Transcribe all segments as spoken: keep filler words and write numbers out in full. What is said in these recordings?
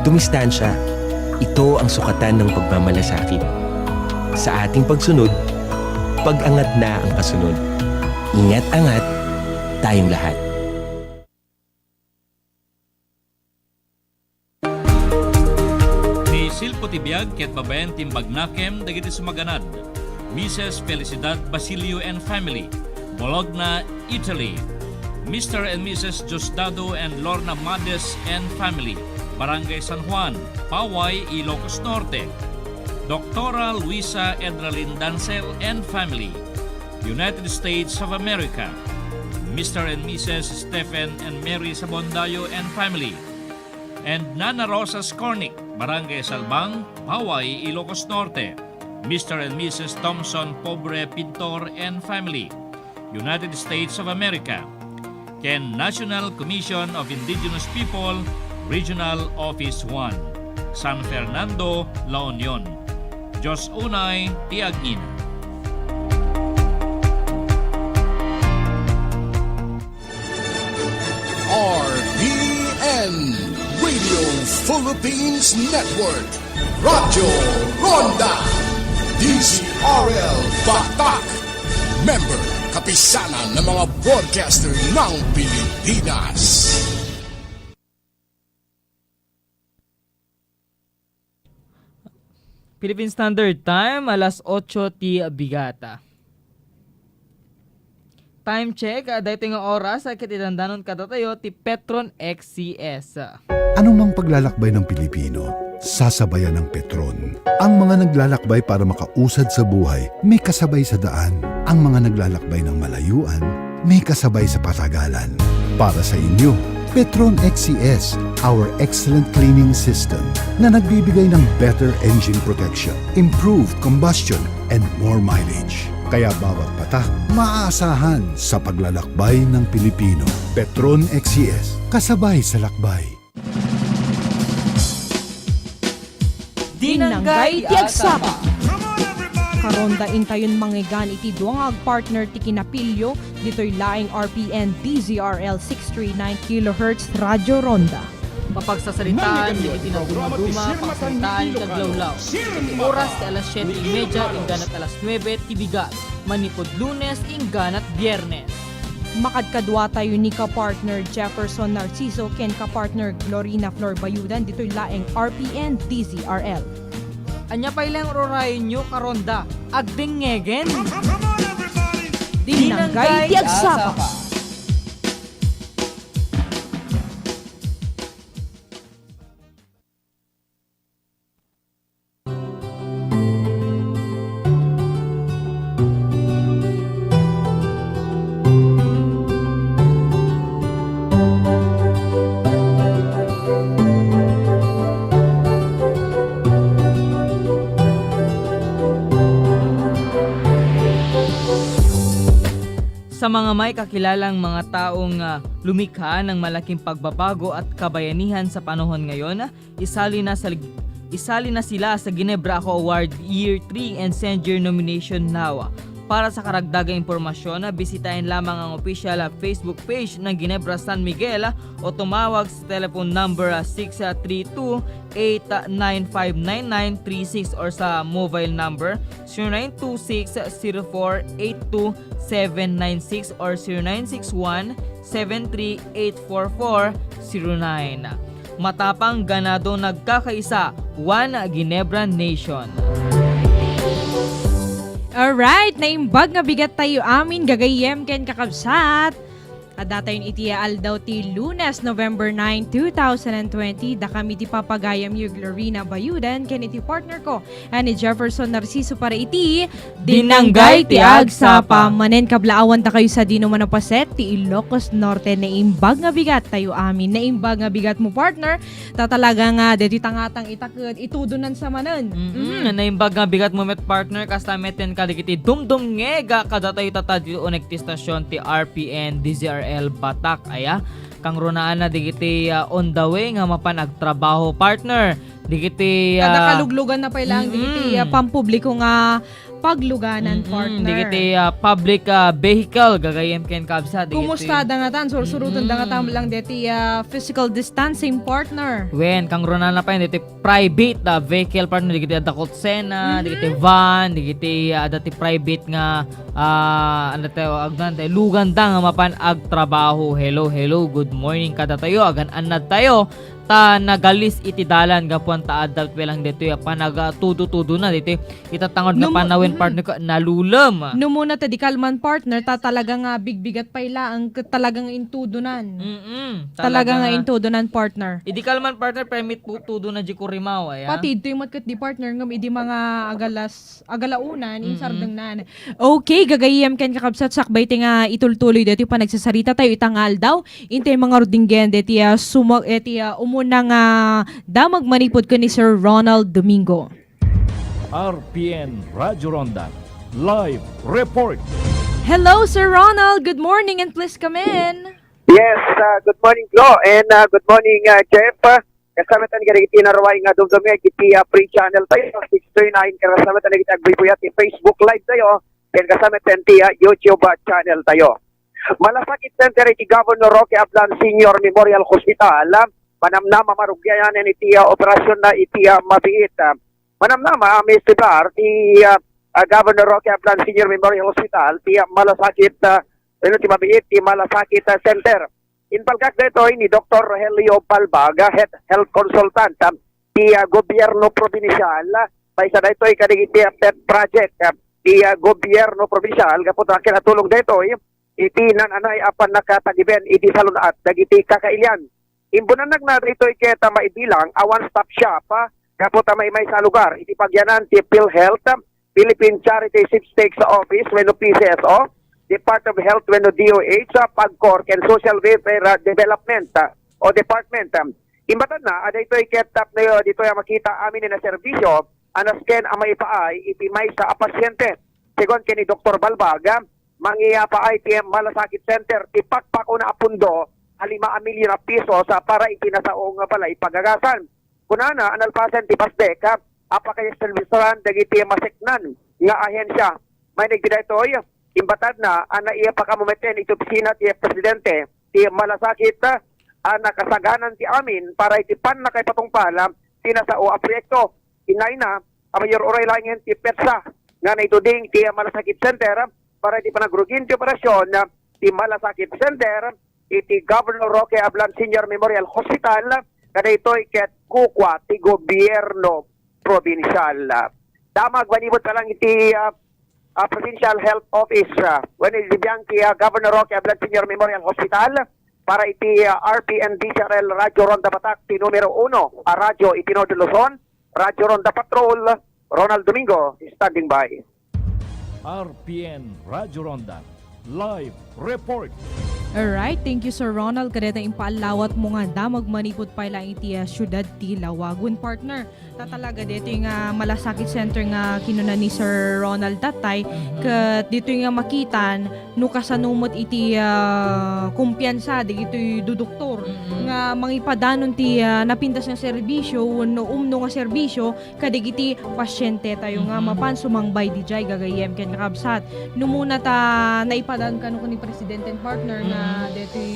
Dumistansya, ito ang sukatan ng pagmamalasakit. Sa ating pagsunod, pag-angat na ang kasunod. Ingat-angat tayong lahat. Ni Silpo ti biag ket babaen ti imbagnakem dagiti sumaganad. Missus Felicidad Basilio and family, Bologna, Italy. Mister and Missus Diosdado and Lorna Mades and family, Barangay San Juan, Paway, Ilocos Norte. Doktora Luisa Edralin Dancel and family, United States of America. Mister and Missus Stephen and Mary Sabondayo and family, and Nana Rosa Skornik, Barangay Salbang, Paway, Ilocos Norte. Mister and Missus Thompson Pobre Pintor and family, United States of America, ken National Commission of Indigenous People, Regional Office one, San Fernando, La Union. Dios unay ti agngina. R P N, Radio Philippines Network, Radyo Ronda, D Z R L Batak, member, Kapisanan ng mga Broadcaster ng Pilipinas. Philippine Standard Time, alas otso ti bigata. Time check, ah, daytoy nga oras, ah, ket idandanon kadatayo ti Petron X C S. Anumang paglalakbay ng Pilipino, sasabayan ng Petron. Ang mga naglalakbay para makausad sa buhay, may kasabay sa daan. Ang mga naglalakbay ng malayuan, may kasabay sa patagalan. Para sa inyo, Petron X C S, our excellent cleaning system na nagbibigay ng better engine protection, improved combustion, and more mileage. Kaya bawat patak, maaasahan sa paglalakbay ng Pilipino. Petron X C S, kasabay sa lakbay. Dinanggay ti agsapa. Karonda intayon mangngegan iti dua nga agpartner ti kinapilyo ditoy laeng R P N D Z R L six three nine kilohertz Radyo Ronda. Mapagsasaritaan dagiti nadumaduma, pagsaritaan iti aglawlaw. Iti oras ti alas siete y media inggana alas nuebe ti bigat, manipud Lunes inggana Biernes. Makadkaduatayo ni ka-partner Jefferson Narciso ken ka-partner Glorina Flor Bayudan ditoy laeng R P N D Z R L. Ania pay laeng urayenyo, Karonda? Agdengngegen! Dinanggay ti agsapa. Sa mga may kakilalang mga taong, ah, lumikha ng malaking pagbabago at kabayanihan sa panahon ngayon, isali na sa, isali na sila sa Ginebra Ako Award Year three and send your nomination now. Para sa karagdagang impormasyon, bisitahin lamang ang official, ah, Facebook page ng Ginebra San Miguel o tumawag sa telephone number, ah, six three two, eight nine five, nine nine three six or sa mobile number zero nine two six, zero four eight two, seven nine six or zero nine six one, seven three eight four four zero nine. Matapang, ganado, nagkakaisa, One Ginebra Nation. Alright, naimbag nga bigat tayo amin, gagayyem ken kakabsat. Adda tayon iti aldaw ti Lunes, November nine, two thousand and twenty. Dakami ti papagayamyo, Glorina Bayudan, ken iti partner ko, a ni Jefferson Narciso para iti Dinanggay ti Agsapa. Manen kablaawan dakayo sadino man a paset ti Ilocos Norte. Naimbag nga bigat tayo amin. Naimbag nga bigat mo, partner. Ta talaga nga, deti tangatang ita ket itudonan sa manen. Mm-mm. Mm. Naimbag nga bigat mo met, partner, kasta met ken kadagiti dumdumngeg a kadatayo tatta ditoy uneg ti stasyon ti R P N D Z R L Batak. Aya, kangrunaan na dagiti, ah, on the way nga mapan agtrabaho, partner. Dagiti, kada ah, kaluglugan na pay lang, dagiti, mm-mm, ah, pampubliko nga Pagluganan, mm-mm, partner. Dagiti, ah, public, ah, vehicle, gagayyem ken kabsat, dagiti. Kumusta dangatan? Sursuruton, mm-mm, dangatan lang deti, ah, physical distancing, partner. Wen, kangrunana pay deti private, ah, vehicle, partner, dagiti adda kotsena, mm-hmm, dagiti van, dagiti, ah, adda ti private nga, ah, ano tayo, agdan tayo, luganda nga mapan agtrabaho. Hello, hello, good morning kadatayo, agan-annad tayo. Ta nagalis iti dalan gapuan ta adda bilang detoy a panagtudo-tudona ditoy itatangod nga panawen, partner, ket nalulem. No muna ta di kalman, partner, ta talaga nga bigbigat pay laeng ket talaga nga intudonan. Mm-mm. Talaga nga intudonan, partner. Idi kalman, partner, permit po tudona di Kurimaw, aya. Pati ditoy met ket di, partner, ngem idi mga agalas agalaonan, mm-mm, insardengnan. Okay, gagayyem ken kakabsat, sakbay ti nga itultuloy deti panagsasarita tayo ita nga aldaw. Intay mga rudinggen deti, ah, sumag-, eti, ah, umuna nga damag manipud ken ni Sir Ronald Domingo. R P N Radyo Ronda, live report. Hello, Sir Ronald. Good morning and please come in. Yes, uh, good morning, Glo, and uh, good morning, uh, Jeff. Kasama tayo kadagiti naruay nga dumdumngeg iti, ah, free channel tayo, six three nine, kasama tayo kadagiti agbuybuya ti Facebook Live tayo, ken kasama tayo ti, ah, YouTube, ah, channel tayo. Malasakit Center iti Governor Roque Ablan Senior Memorial Hospital, ah, manamnama marugianan iti, ah, operasyon na iti, ah, mabiit. Ah, manamnama, ah, Mister Bar, ti, ah, ah, Governor Roque Ablan Senior Memorial Hospital, ti, ah, malasakit, ah, wenno ti mabiit, ti malasakit, ah, center. Impalgak daytoy ni Doktor Rogelio Balbaga, Head Health Consultant, ah, ti, ah, Gobyerno Probinsial, ah, maysa daytoy kadagiti, ah, pet project, ah, ti, ah, Gobyerno Probinsial, gapu ta kinatulong daytoy iti naan-anay a pannakatagiben iti salun-at dagiti kakailian. Imbunanna daytoy ket, ah, maibilang a one-stop shop, ah, gapu ta maymaysa a lugar iti pagyanan ti PhilHealth, ah, Philippine Charity Sweepstakes Office wenno P C S O, Department of Health wenno D O H, ah, PAGCOR, ken Social Welfare, ah, Development, ah, o Department. Ah, imbatanna, ah, daytoy ket tapno ditoy a makita amin a serbisio a nasken a maipaay iti maysa a pasyente. Segun ken ni Doktor Balbaga, mangipaay ti Malasakit Center ti pakpakuna a pundo a lima a milyon a pisos, ah, para iti nasao nga balay pagagasan. Kunana a nalpasen ti PASDEC, ah, a pakaiserbisoan dagiti maseknan nga ahensya. Mainegdi daytoy, imbatadna a naipakaammo metten iti opisina ti Presidente ti Malasakit, ah, a nakasaganan ti amin para iti pannakaipatungpal, ah, ti nasao a proyekto. Inayna a mayor uray laengen ti petsa nga naituding ti Malasakit Center para iti panagrugin ti operasyon ti Malasakit Center iti Governor Roque Ablan Senior Memorial Hospital, kadaytoy ket kukua ti gobyerno probinsial. Damag manipud pa lang iti, ah, ah, Provincial Health Office, ah, wenno iti biang ti, ah, Governor Roque Ablan Senior Memorial Hospital para iti, ah, R P N D Z R L Radyo Ronda Batak, ti numero uno a radyo iti Northern Luzon, Radyo Ronda Patrol, Ronald Domingo, standing by. R P N Radyo Ronda, live report. Alright, thank you, Sir Ronald. Kadeta impaallawatmo nga damag manipud pay laeng iti, ah, siudad ti Laoag. Wen, partner, ta talaga daytoy nga Malasakit Center nga kinuna ni Sir Ronald tatay, mhm, ket daytoy nga makitan no kasano met iti, ah, kumpiansa dagitoy dudoktor, mhm, nga mangipadanon ti, ah, napintas nga serbisio wenno umno nga serbisio kadagiti pasientetayo nga, mhm, mapan sumangbay didiay, gagayyem ken kakabsat. No muna ta naipadan kano ken ni Presidente, partner, nga, mhm, daytoy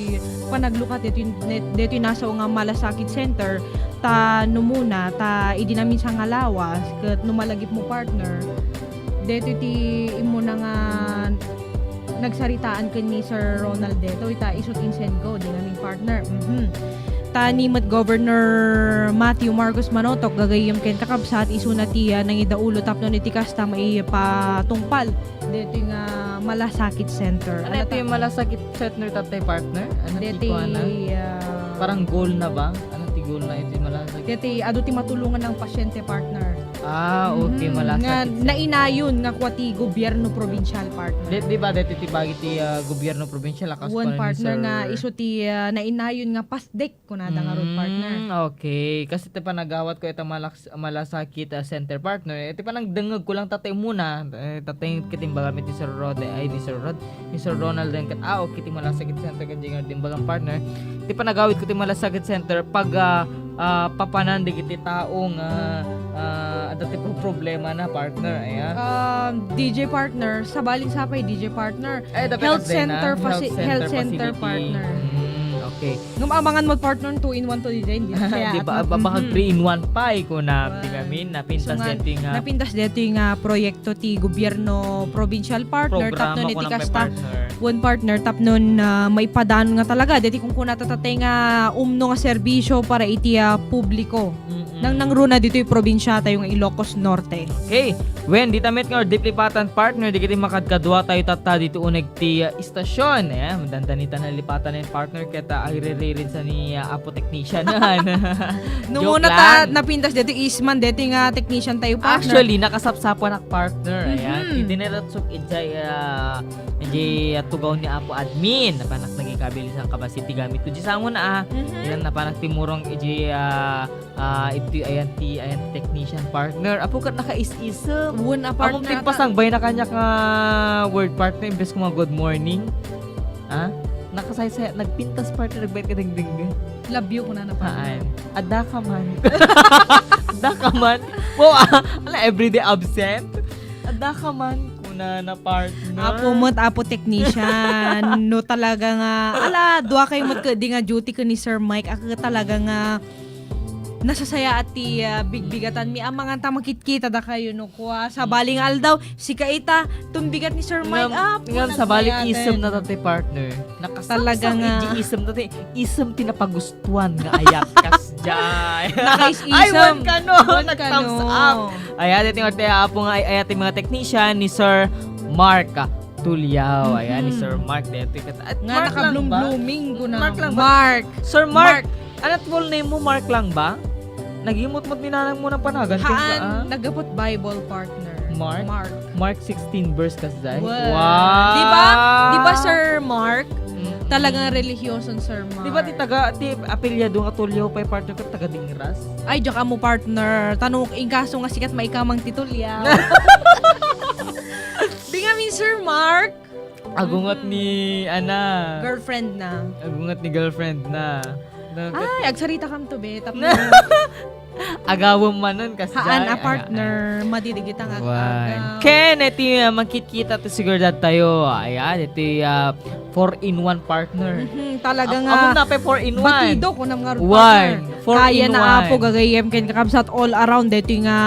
panaglukat, daytoy, daytoy nasao nga Malasakit Center, ta no muna ta idi naminsan nga lawas ket no malagipmo, partner, daytoy ti immuna nga nagsaritaan ken ni Sir Ronald daytoy, ta isu ti insenko, di ngamin, partner. Mhm. Ta ni met Governor Matthew Marcos Manotok, gagayyem ken kakabsat, isuna ti, ah, nangidaulo tapno iti kasta maipatungpal daytoy nga Malasakit Center. Ano ti Malasakit Center tatay, partner? Ano ti kuana? Ah, parang goal na ba? Ano ti goal na iti Malasakit? Daytoy, adu ti matulongan nga pasiente, partner. Ah, okay, mhm, Malasakit Center. Nga nainayon nga kua ti gobyerno probinsial, partner. Di, di ba, daytoy ti bagi ti, ah, gobyerno probinsial, a kas kuana ni, wen, partner, nga isu ti, ah, nainayon nga PASDEC, kunada ngarud, partner. Mm, okay. Kasi ti panagawatko ita Malaks-, Malasakit, ah, Center, partner. Iti panagdengngegko lang tatay muna, eh, tatay ket imbagam iti Sir Rod, ay, ni Sir Rod, ni Sir Ronald, ket, ah, okay, ti Malasakit Center, ket di nga imbagam, partner. Ti panagawatko ti Malasakit Center, pag, ah, ah, papanan dagiti tao nga, ah, adda ti pro-, problemana, partner, aya? Um, D J partner, sabalin sapay D J partner. Ay, dapat Health center faci-, health center facility. Partner. Mm, okay. Ngem amangan mo, partner, two in one to D J, hindi kaya. Di ba, at-, ba, baka mhm. Three in one pay, kuna, di kami, napintas So nga, dito nga napintas dito nga proyekto ti gobierno provincial, partner, programa tapno iti kasta, partner. One partner, tapno, ah, maipadan nga talaga, deti kung kuna tatatay nga umno nga serbisyo para iti, ah, publiko. Mm-mm. Nang nangruna dito'y probinsya tayo nga Ilocos Norte. Okay. Wen, dita met nga, deep lipatan, partner, di kiti makadkadua tayo tatta dito uneg ti, ah, istasyon. Eh, dandanita na lipatan ng partner, keta ay riririn sa ni, ah, Apo Technician. No, Joke muna ta, lang. Napintas dito isman, dito nga technician tayo, partner. Actually, nakasapsapan ak, partner. Ayan. Mhm. Hindi na ratsok ijay, ah, ijay, ah, tugaw ni Apo Admin. Napanak naging kabilis ang kabasit ti gamit ko. Di sango na, ah. Mhm. Ilan napanak timurong ijay, ah, ah, iti, ayan ti, ayan ti technician, partner. Apo kat nakais-isem. Wen a, partner. Among timpasangbay na kanya ka word, partner, imbes ko mga good morning. Ah? Nakasaysay, nagpintas, partner, nagbayad ka dingding. Love you, kuna na, partner. Haan. Adda ka man. Adda ka man. Wow, ah, ala, everyday absent. Adda ka man, kuna na, partner. Apo met, Apo Technician. No, talaga nga, ala, dua kayo met kadi nga duty ka ni Sir Mike. Ako talaga nga, nasasayaat ti, ah, bigbigatanmi. Amangan ta makitkita da kayo, no, kua. Sabaling aldaw, sika ita, tumbigat ni Sir Mike. Ngam, ah, ngam, sabali isem na tatay, partner. Talaga nga. Nakasapsap iti isem tatay. Isem ti napagustuan nga ayat. Kasjay. Nakais-isem. Ay, wan kano. Wan kano. Nag-thumbs up. Ay, adi, tingor ti apo nga ay, ay, ati mga technician ni Sir Mark, ah, Tuliao. Ayan, ni Sir Mark. Dito, kat-, at nga Mark lang ba? Nakablum-blooming ko na. Mark lang ba? Mark. Sir Mark. Mark. Anat full name mo, Mark lang ba? Nagimutmot ni nanang mo ng panagan. Haan, ah. Nagapot Bible, partner. Mark? Mark. Mark sixteen verse kasjay. Wow. Wow. Di ba? Di ba, Sir Mark? Mm. Talagang relihiyoson, Sir Mark. Di ba ti taga, ti apelyado nga Tuliao pay, partner, ket taga Dingras? Ay, diak ammo, partner. Tano, inkaso nga sikat maikamang ti Tuliao. Di nga min, Sir Mark. Agungot ni, ana. Girlfriend na. Agungot ni girlfriend na. Ay, agsarita kam to, be. Tapno. Agawem manen, kasjay. Haan a partner, madidigit ang ag-, wan. Agaw. Ken, iti, ah, magkitkita ti sigurdad tayo. Ayan, iti, ah, four-in-one partner. Mhm, talaga nga. Am-, among napay four-in-one. Batido, kunam nga wan, partner. Four-in-one. Kaya na, apo, gagayem, ken kakabsat all around. Dito nga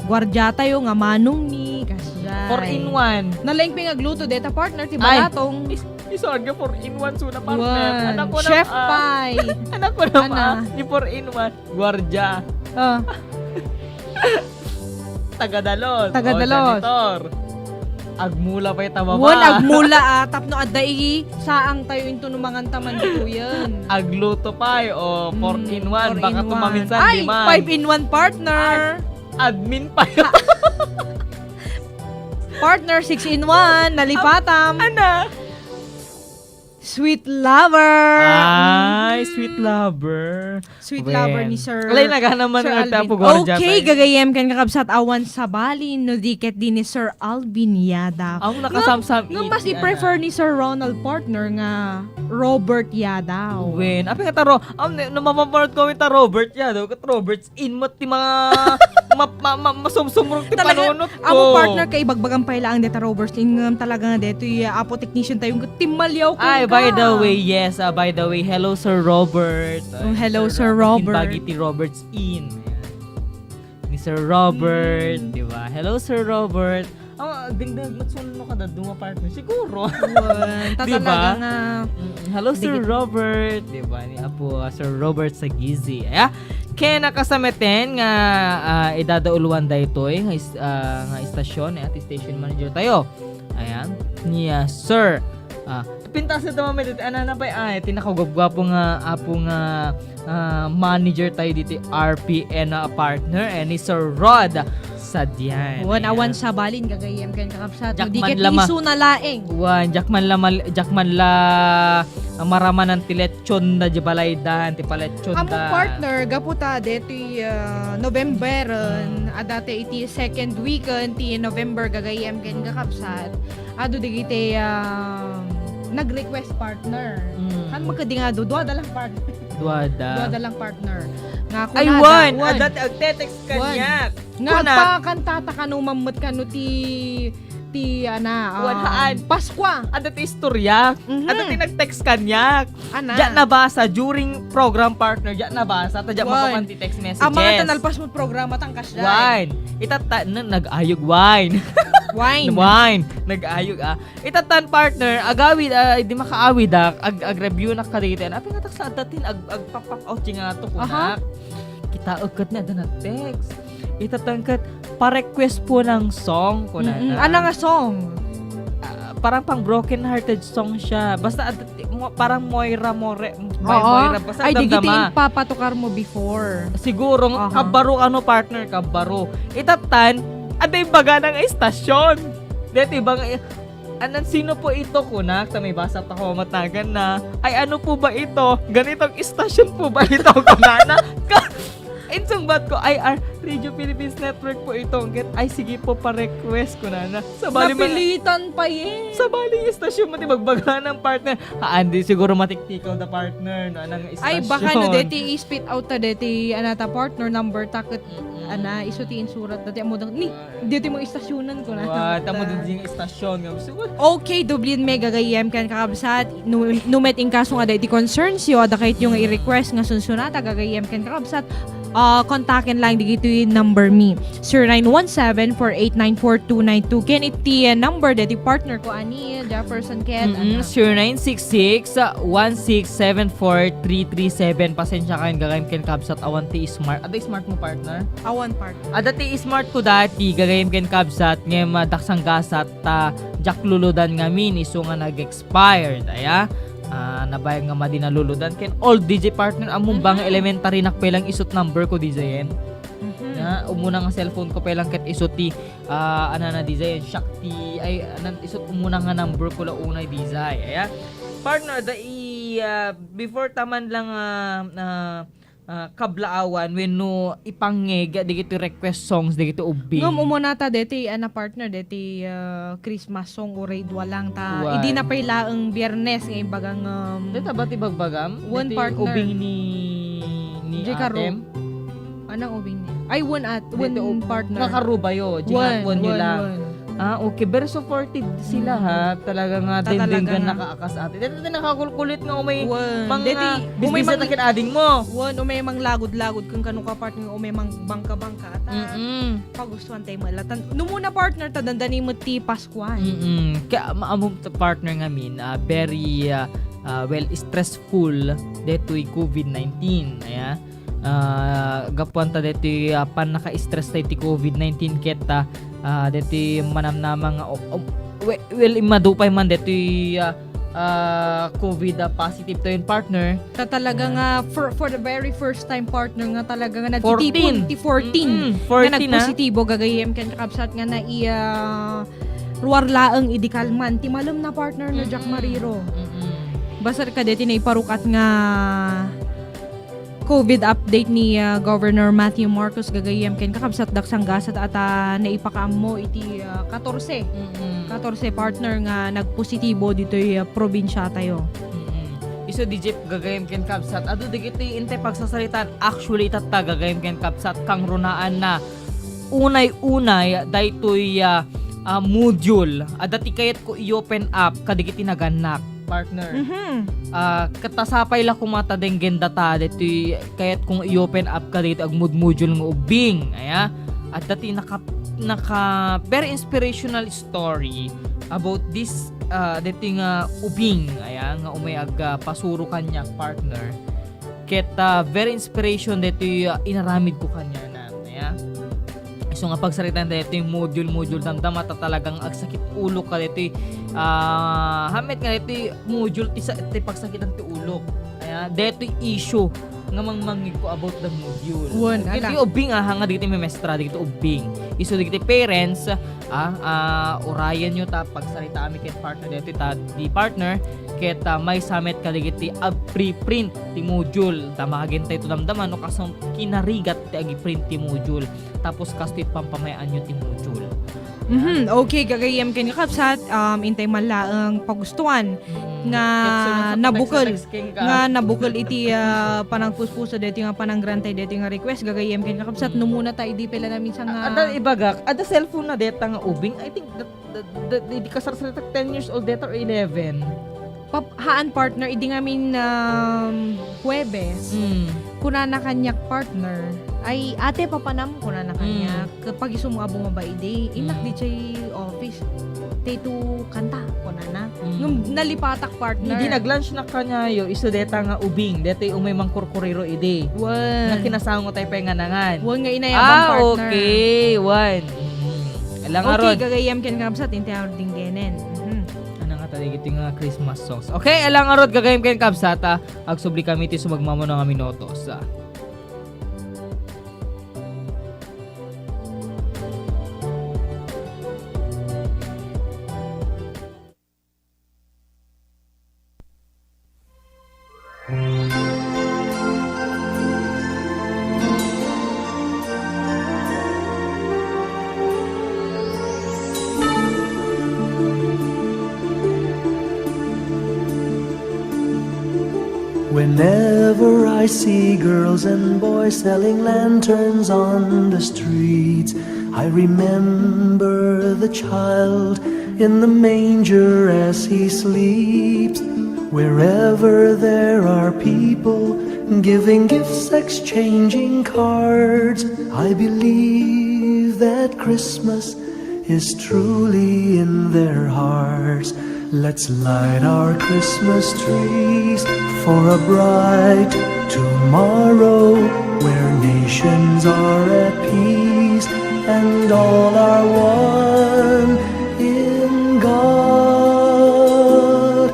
guardia tayo, nga manong ni, kasjay. Four-in-one. Nalaing pingagluto, deta partner, ti balatong. Ay, is-, isaan nga four-in-one, suna partner. Wan. Anak ko na, chef ah, pie. Anak ko na, ana, ah, ni four-in-one. Guardia. Ah. Taga-Dalos. Taga-Dalos. O, janitor. Agmula pay ta baba. Wan, agmula, ah, tapno adda i-, saang tayo into no mangan ta man ditoyen. Agluto pay, o, mm, four-in-one. Baka four-in-one. Tumaminsan, ay, di man. Five-in-one, partner. Ay, admin pay. Partner, six-in-one. Nalipatam. Ana. Sweet lover. Ay, mm, sweet lover. Sweet lover ni Sir, alay, naganaman Sir nga Alvin. Tapo, guardia. Okay, tayo. Gagayem ken kakabsat, awan sabali no di ket di ni Sir Alvin Yadav. Ang nakasamsam. Ngem, ngem mas i-prefer ni Sir Ronald, partner, nga Robert Yadav. Wen, apay nga ta Ro-, am, no, no, mapaparot ko ta Robert Yadav, ket Robert in met ti ma-, ma-, ma-, ma-, masumsumrong ti panunot ko. Talaga, amo, partner, kaibagbagam pay laeng deta Robert in, ngem talaga nga detoy, ah, apo technician tayo, nga timmaliaw. Ay, by the way, yes, ah, by the way, hello, Sir Robert. Oh, hello, Sir Robert. Imbagi ti Robert's Inn. Ni Sir Robert, mm, di ba? Hello, Sir Robert. Ah, dingding, matsuno ka da, duma partner. Siguro. Wan, ta-, di ba? Talaga nga. Mm, hello, Sir Robert. Di ba? Ni Apo, ah, Sir Robert Sagizi. Aya? Ken nakasameten nga, ah, idadauluan daytoy nga is-, ah, nga istasyon, eh, at station manager tayo. Ayan. Ni, ah, Sir, ah, pintas ito, mamit. Ano na pa, ay, tinakagwapgwapo nga, apo nga, ah, manager tayo dito, R P N, ah, partner, eh, ni Sir Rod Sadian. Wan, ayan. Awan sabalin, gagayem ken kakabsat. Diak man la ma-, isu na laeng. Wan, diak man la mal-, diak man la, ah, maramanan ti lechon da, di balaydan, ti palechon da. Among partner, gapu ta, deti, ah, November, mm, adda ti iti second weekend ti November, gagayem ken kakabsat. Adu digiti, ah, nag-request, partner. Mm. Haan, makadi nga adu, duada lang, partner. Duada. Duada lang, partner. Nga kunada, Ay, wan. Wan. Adda ti agte-text kaniak. Nga agpakantata kano mammet kano ti, ti, ana, Wan, um, haan. Paskua. Adda ti istorya. Mhm. Adda ti nag-text kaniak. Ana. Diak nabasa during program, partner. Diak nabasa. Ta diak Wan. Makuman ti text messages. Amangan ta nalpas mo programa, tangkas diay. Wan. Itatta, n-, nag-ayog wine. Wine. Wine. Nag-ayog, ah. Itatan, partner, agawid, ah, di makaawid, ah, ag-, ag-review na kadagiti. Apay nga taksa adda tin ag-, ag-pop-up out nga to kunak. Aha. Kita ket ni adda nag-text. Itatan ket, "Pa-request po ng song," kunana. Mm-mm. Ana nga song? Ah, parang pang broken hearted song siya. Basta adda ti-, mo-, parang Moira More, Moy-, Oo. Moira. Basta Ay, di damdama. Giti impapatukar mo before. Siguro, Aha. Kabaro ano, partner, kabaro. Itatan, adda imbagana nga istasyon. Deti bang, Anan, "Sino po ito?" kunak, ta may basa pa ko, matagan na. "Ay, ano po ba ito? Ganitong istasyon po ba ito?" kunana. Ka-, insungbat ko, "Ay, ah, Radio Philippines Network po ito." Ket, "Ay, sige po, pa-request," kunana. Sabali man Napilitan pa, eh. Sabali yung istasyon mo, di magbaga ng partner. Haan, di siguro matiktikaw da partner, no? Anang Ay, baka no, istasyon. Deti i-spit out ta, deti, anata, partner number, ta ket, Mm-mm. Ana, isu ti insurat, dati amo dang, ni, Ay. Deti mo istasyonan ko na. Wa, tamo din yung istasyon nga. Gusto ko. Okay, dublin me, gagayyem ken kakabsat. No, no met inkaso nga adda iti concerns yo, adda kayat yo nga i-request nga sunsunata, gagayyem ken kakabsat. Ah, kontaken lang digitoy number mi. Zero nine one seven, four eight nine, four two nine two. Ken iti, ah, number deti partner ko, ani Jefferson ken, Mm-mm, ano? Zero nine six six, one six seven four three three seven. Pasensya kayo, gagayyem ken kabsat, awan ti smart. Adda smart mo, partner? Awan, partner. Adda ti smart ko dati, gagayyem ken kabsat, ngem, ah, daksang gasat, ta, diak luludan ngamin, isu nga nag-expired, aya? Ah, nabayag nga madi naluludan. Ken old D J partner, ammom ba nga Mhm. Elementary nak pa lang isut number ko, D J en? Mhm. Na, umuna nga cellphone ko pa lang ket isu ti, ah, anana, D J en, Shakti, ay, anan, isut umuna nga number ko la unay, D J, aya? Partner, da i, ah, before taman lang, ah, ah, ah, kablaawan wenno ipangngeg dagiti request songs dagiti ubbing. Ngem umunata deti, ana, partner, deti, ah, Christmas song uray dua lang ta. Why? Idi na pay laeng Biyernes nga imbagang, um, Deta ba ti bagbagam? One Deti partner. Ubbing ni, ni J Caro. Atem? Anang ubbing ni? Ay, one at, Deti one ub-, partner. Kakarubayo, One, jingatwan nyo one, lang. one. Ah, okay. Very supportive sila, Mm. ha. Talaga nga, Ta-, talaga dengdenggan nga. Nakaakas ati. Dati, dati nakakulkulit nga umay Wen. Mga Dati, bisbis umay at mang-, akin ading mo. Wen, umay manglagod-lagod kung kano ka partner, umay mang bangka-bangka. Ata, Mm-mm. Pagustuhan tayo malatan. Numuna partner, ta dandani mo ti Paskuan. Mm-mm. Kaya maamong ta partner ngamin, ah, very, ah, ah, well, stressful detoy covid nineteen. Aya. Ah, gapuan ta detoy, ah, pannaka-stress tayo ti covid nineteen ket, ah, ah, detoy manamnama nga, o-, o-, we-, well, immadu pay man detoy, ah, ah, covid, ah, positive tayo, partner. Ta talaga Ayan. Nga, for, for the very first time, partner, nga talaga nga nagtitipon Fourteen. Ti fourteen Mm-mm, nga fourteen, ah. Nagpositibo, gagayyem ken kakabsat nga nai-, ah, ruar laeng idi kalman. Ti malem na, partner, no, Jack Mm-mm. Mariro. Mm-mm. Basar ka deti naiparukat nga covid update ni, ah, Governor Matthew Marcos gagayyem ken kakabsat daksang gasat ata naipakaammo iti, ah, katorse. Mm-mm. Katorse partner nga nagpositibo ditoy, ah, probinsia tayo. Mm-mm. Isu di Jeff gagayyem ken kabsat. Adu dagiti intay pagsasaritaan actually tatta gagayyem ken kabsat kangrunaan na unay-unay daytoy, ah, ah, module. Adda ti kayat ko i-open up kadagiti nagannak. Partner. Mhm. Ah, ket ta sapay la koma ta denggen data ditoy kayat kong i-open up kadagiti agmudmodule nga ubbing, aya. Adda ti naka, naka very inspirational story about this, ah, ditoy nga ubbing, aya, nga umay ag, ah, pasuro kaniak, partner. Ket, ah, very inspiration ditoy, ah, inaramid ko kaniana, aya. Isu nga pagsaritaan daytoy module-module damdama ta talagang agsakit ulo ka daytoy, ah, hamet nga daytoy module ti sa-, ti pagsakitan ti ulo. Aya, daytoy issue nga mangmangngeg ko about the module. Wen, ala. Dagiti ubbing, ah, nga dagiti memestra, dagiti ubbing. Isu dagiti parents, ah, ah, urayan nyo ta pagsaritaami ket partner daytoy ta di partner ket, ah, maysa met kadagiti agpreprint ti module. Ta makagintay to damdama no kasano kinarigat ti agiprint ti module. Tapos kastoy pampamayaanyo ti module. Mhm. Okay, gagayyem ken kakabsat, um, intay man laeng pagustuan. Mm. nga nabukel, nga nabukel iti, ah, panagpuspuso daytoy nga pananggrantay daytoy nga request, gagayyem ken kakabsat, no muna ta idi pay la naminsan nga adda ibagak, adda cellphone na deta nga ubing. I think that, that, that, di kasarsarita, ten years old deta or eleven. Pap-, haan, partner, idi ngamin, um, Huwebes, mm, kunana kaniak, partner, ay, "Ate, papanam," kunana kaniak, mm, "ket pagisum nga bumaba idi, innak, mm, diay office, daytoy kanta," kunana. Mm. Ngem nalipatak, partner. Idi nag-lunch na kaniayo, isu deta nga ubing, detoy umay mangkurkuriro idi. Wen. Nga kinasaw nga tay pay nga nangan. Wen nga inayabang, ah, partner. Okay, wen. Mm. Ala ngarud. Okay, gagayyem ken kabsat, inti a dinggenen. Mhm. Ano nga tayo iti nga Christmas songs? Okay, ala ngarud, gagayyem ken kabsat, ah, agsubli kami iti sumagmamano nga minutos, ah. Whenever I see girls and boys selling lanterns on the streets, I remember the child in the manger as he sleeps. Wherever there are people giving gifts, exchanging cards, I believe that Christmas is truly in their hearts. Let's light our Christmas trees for a bright tomorrow where nations are at peace and all are one in God.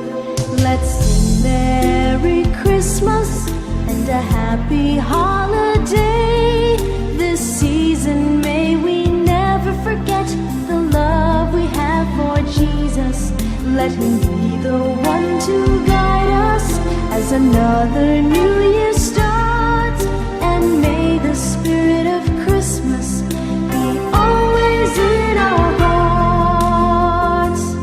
Let's sing Merry Christmas and a happy holiday. This season, may we never forget the love we have for Jesus. Let him be the one to guide us as another new year starts. And may the spirit of Christmas be always in our hearts.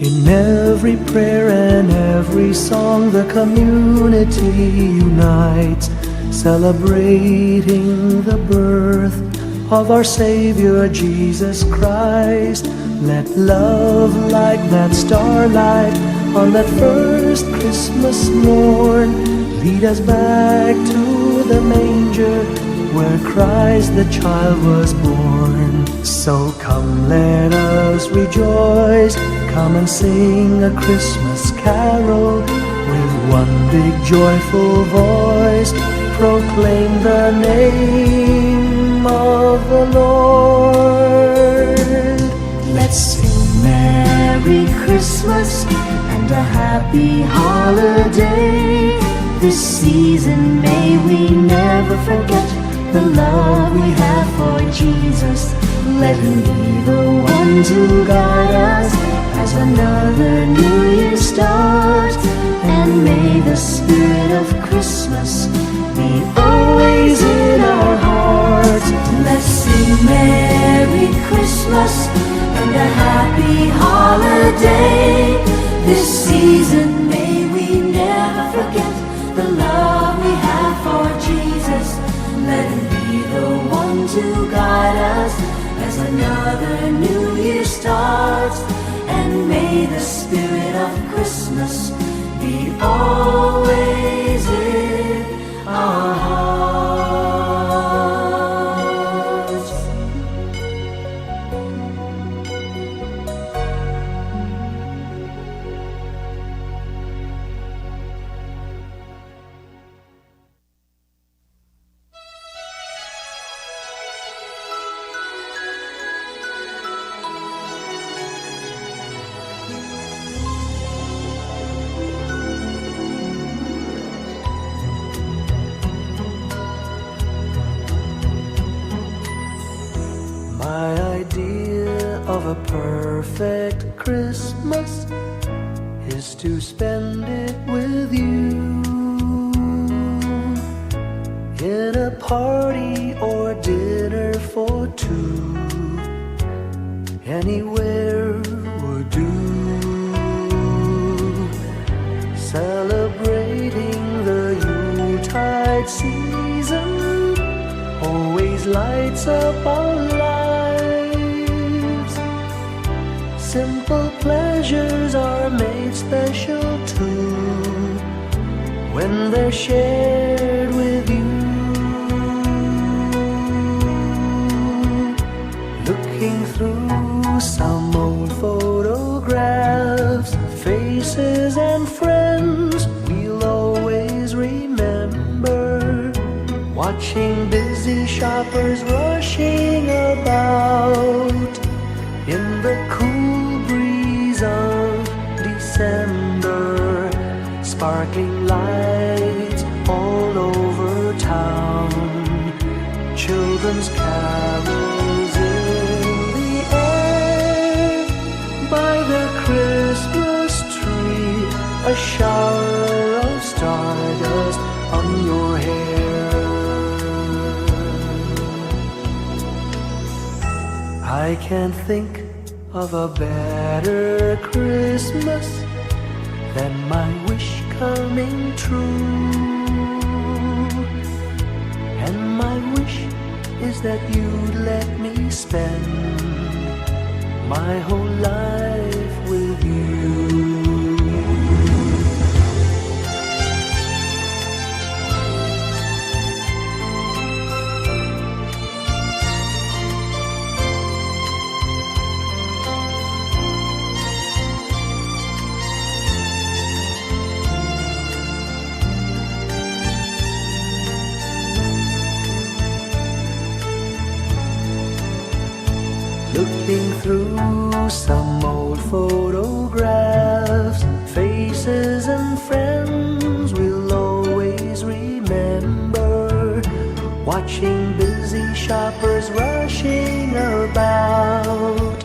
In every prayer and every song, the community unites, celebrating the birth of our Savior Jesus Christ. Let love like that starlight on that first Christmas morn lead us back to the manger where Christ the child was born. So come, let us rejoice. Come and sing a Christmas carol. With one big joyful voice, proclaim the name of the Lord. Let's sing Merry Christmas and a happy holiday. This season, may we never forget the love we have for Jesus. Let him be the one to guide us as another new year starts. And may the spirit of Christmas be always in our hearts. Let's sing Merry Christmas and a happy holiday. This season, may we never forget the love we have for Jesus. Let him be the one to guide us as another new year starts. And may the spirit of Christmas be always in our hearts. My idea of a perfect Christmas is to spend it with you in a party or dinner for two. Anywhere season always lights up our lives. Simple pleasures are made special too when they're shared with you. Looking through some old photographs, faces and friends we'll always remember. Watching busy shoppers rushing about in the cool breeze of December, sparkling lights all over town, children's carols in the air. By the Christmas tree, a shower of stardust on your hair. I can't think of a better Christmas than my wish coming true. And my wish is that you'd let me spend my whole life with you. Looking through some old photographs, faces and friends we'll always remember. Watching busy shoppers rushing about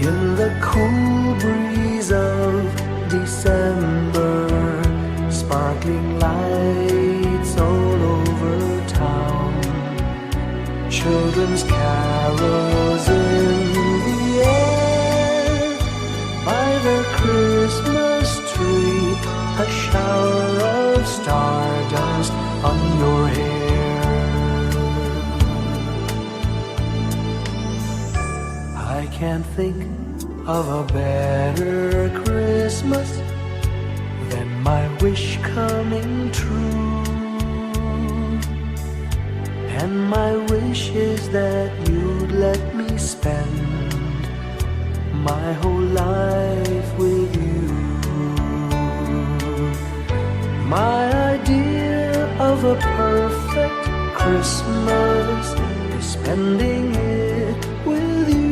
in the cool breeze of December, sparkling lights all over town, children's carols in the air. By the Christmas tree, a shower of stardust on your hair. I can't think of a better Christmas than my wish coming true. And my wish is that you'd let me spend my whole life with you. My idea of a perfect Christmas is spending it with you.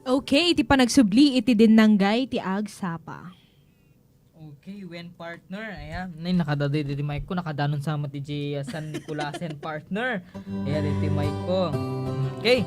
Okay, iti panagsubli iti dinnanggay ti agsapa. Okay, wen, partner, aya. Nay, nakadada iti mic ko, nakadanon sa met iti, ah, San Nicolasen, partner. Aya, iti mic ko. Okay.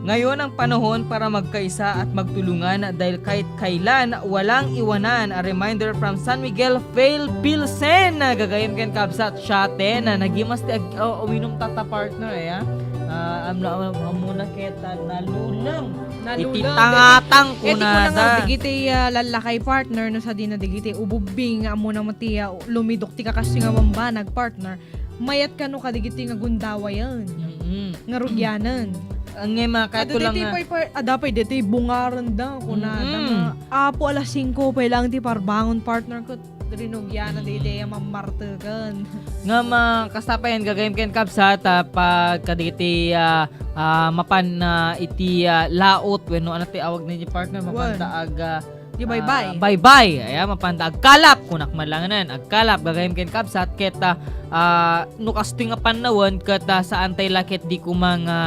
Ngayon ang panahon para magkaisa at magtulungan dahil kahit kailan, walang iwanan. A reminder from San Miguel, Fail Pilsen. Gagayem ken kabsat, siaten. Nagimas ti ag-, oh, uminom tata, partner, aya. Ah, am-, am-, ammona ket, ah, naluleng. Naluleng. Iti tangatang, ket, ket kunada. Kunana, digiti, ah, lallakay, partner, no sadina digiti ububing, ammona met ti, ah, lumidok ti kakasdi nga bambanag, partner. Mayat kano kadigiti nga gundawayen, mm, nga rugianen. Ngem, ah, kayato lang nga, pay, par-, adda pay ditoy bungarenda, kunada, mm, nga, Apo, alas singko pay lang ti parbangon, partner, ket rinugiana, mm, daydiay a mammarteken. Ngem, ah, kasta pay, gagayem ken kabsat, ah, pagkadigiti, ah, ah, mapan, ah, iti, ah, laot wenno ania ti awagna iti, partner, mapan, wen, ta ag, ah, Di baybay. Ah, baybay. Aya, mapanda agkalap, kunak man langanan, agkalap, gagayem ken kabsat, ket, ah, ah, no kastoy nga pannawen, ket, ah, saan tay la ket di koma nga,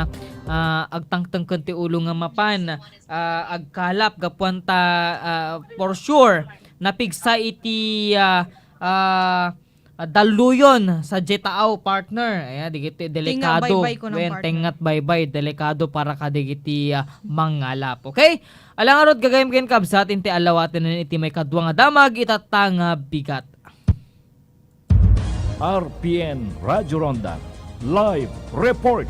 ah, agtangteng ken ti ulo nga mapan, ah, agkalap, gapuan ta, ah, for sure, napigsa iti, ah, ah, ah, dalluyon sa Jetao, partner. Ayan, dagiti delikado. Tengnga baybay, kunam, wen, partner. Tengnga baybay, delikado para kadagiti, ah, mangalap. Okay? Ala ngarud, gagayyem ken kabsat, inti alawaten iti maikadua nga damag itatta nga bigat. R P N Radyo Ronda Live Report.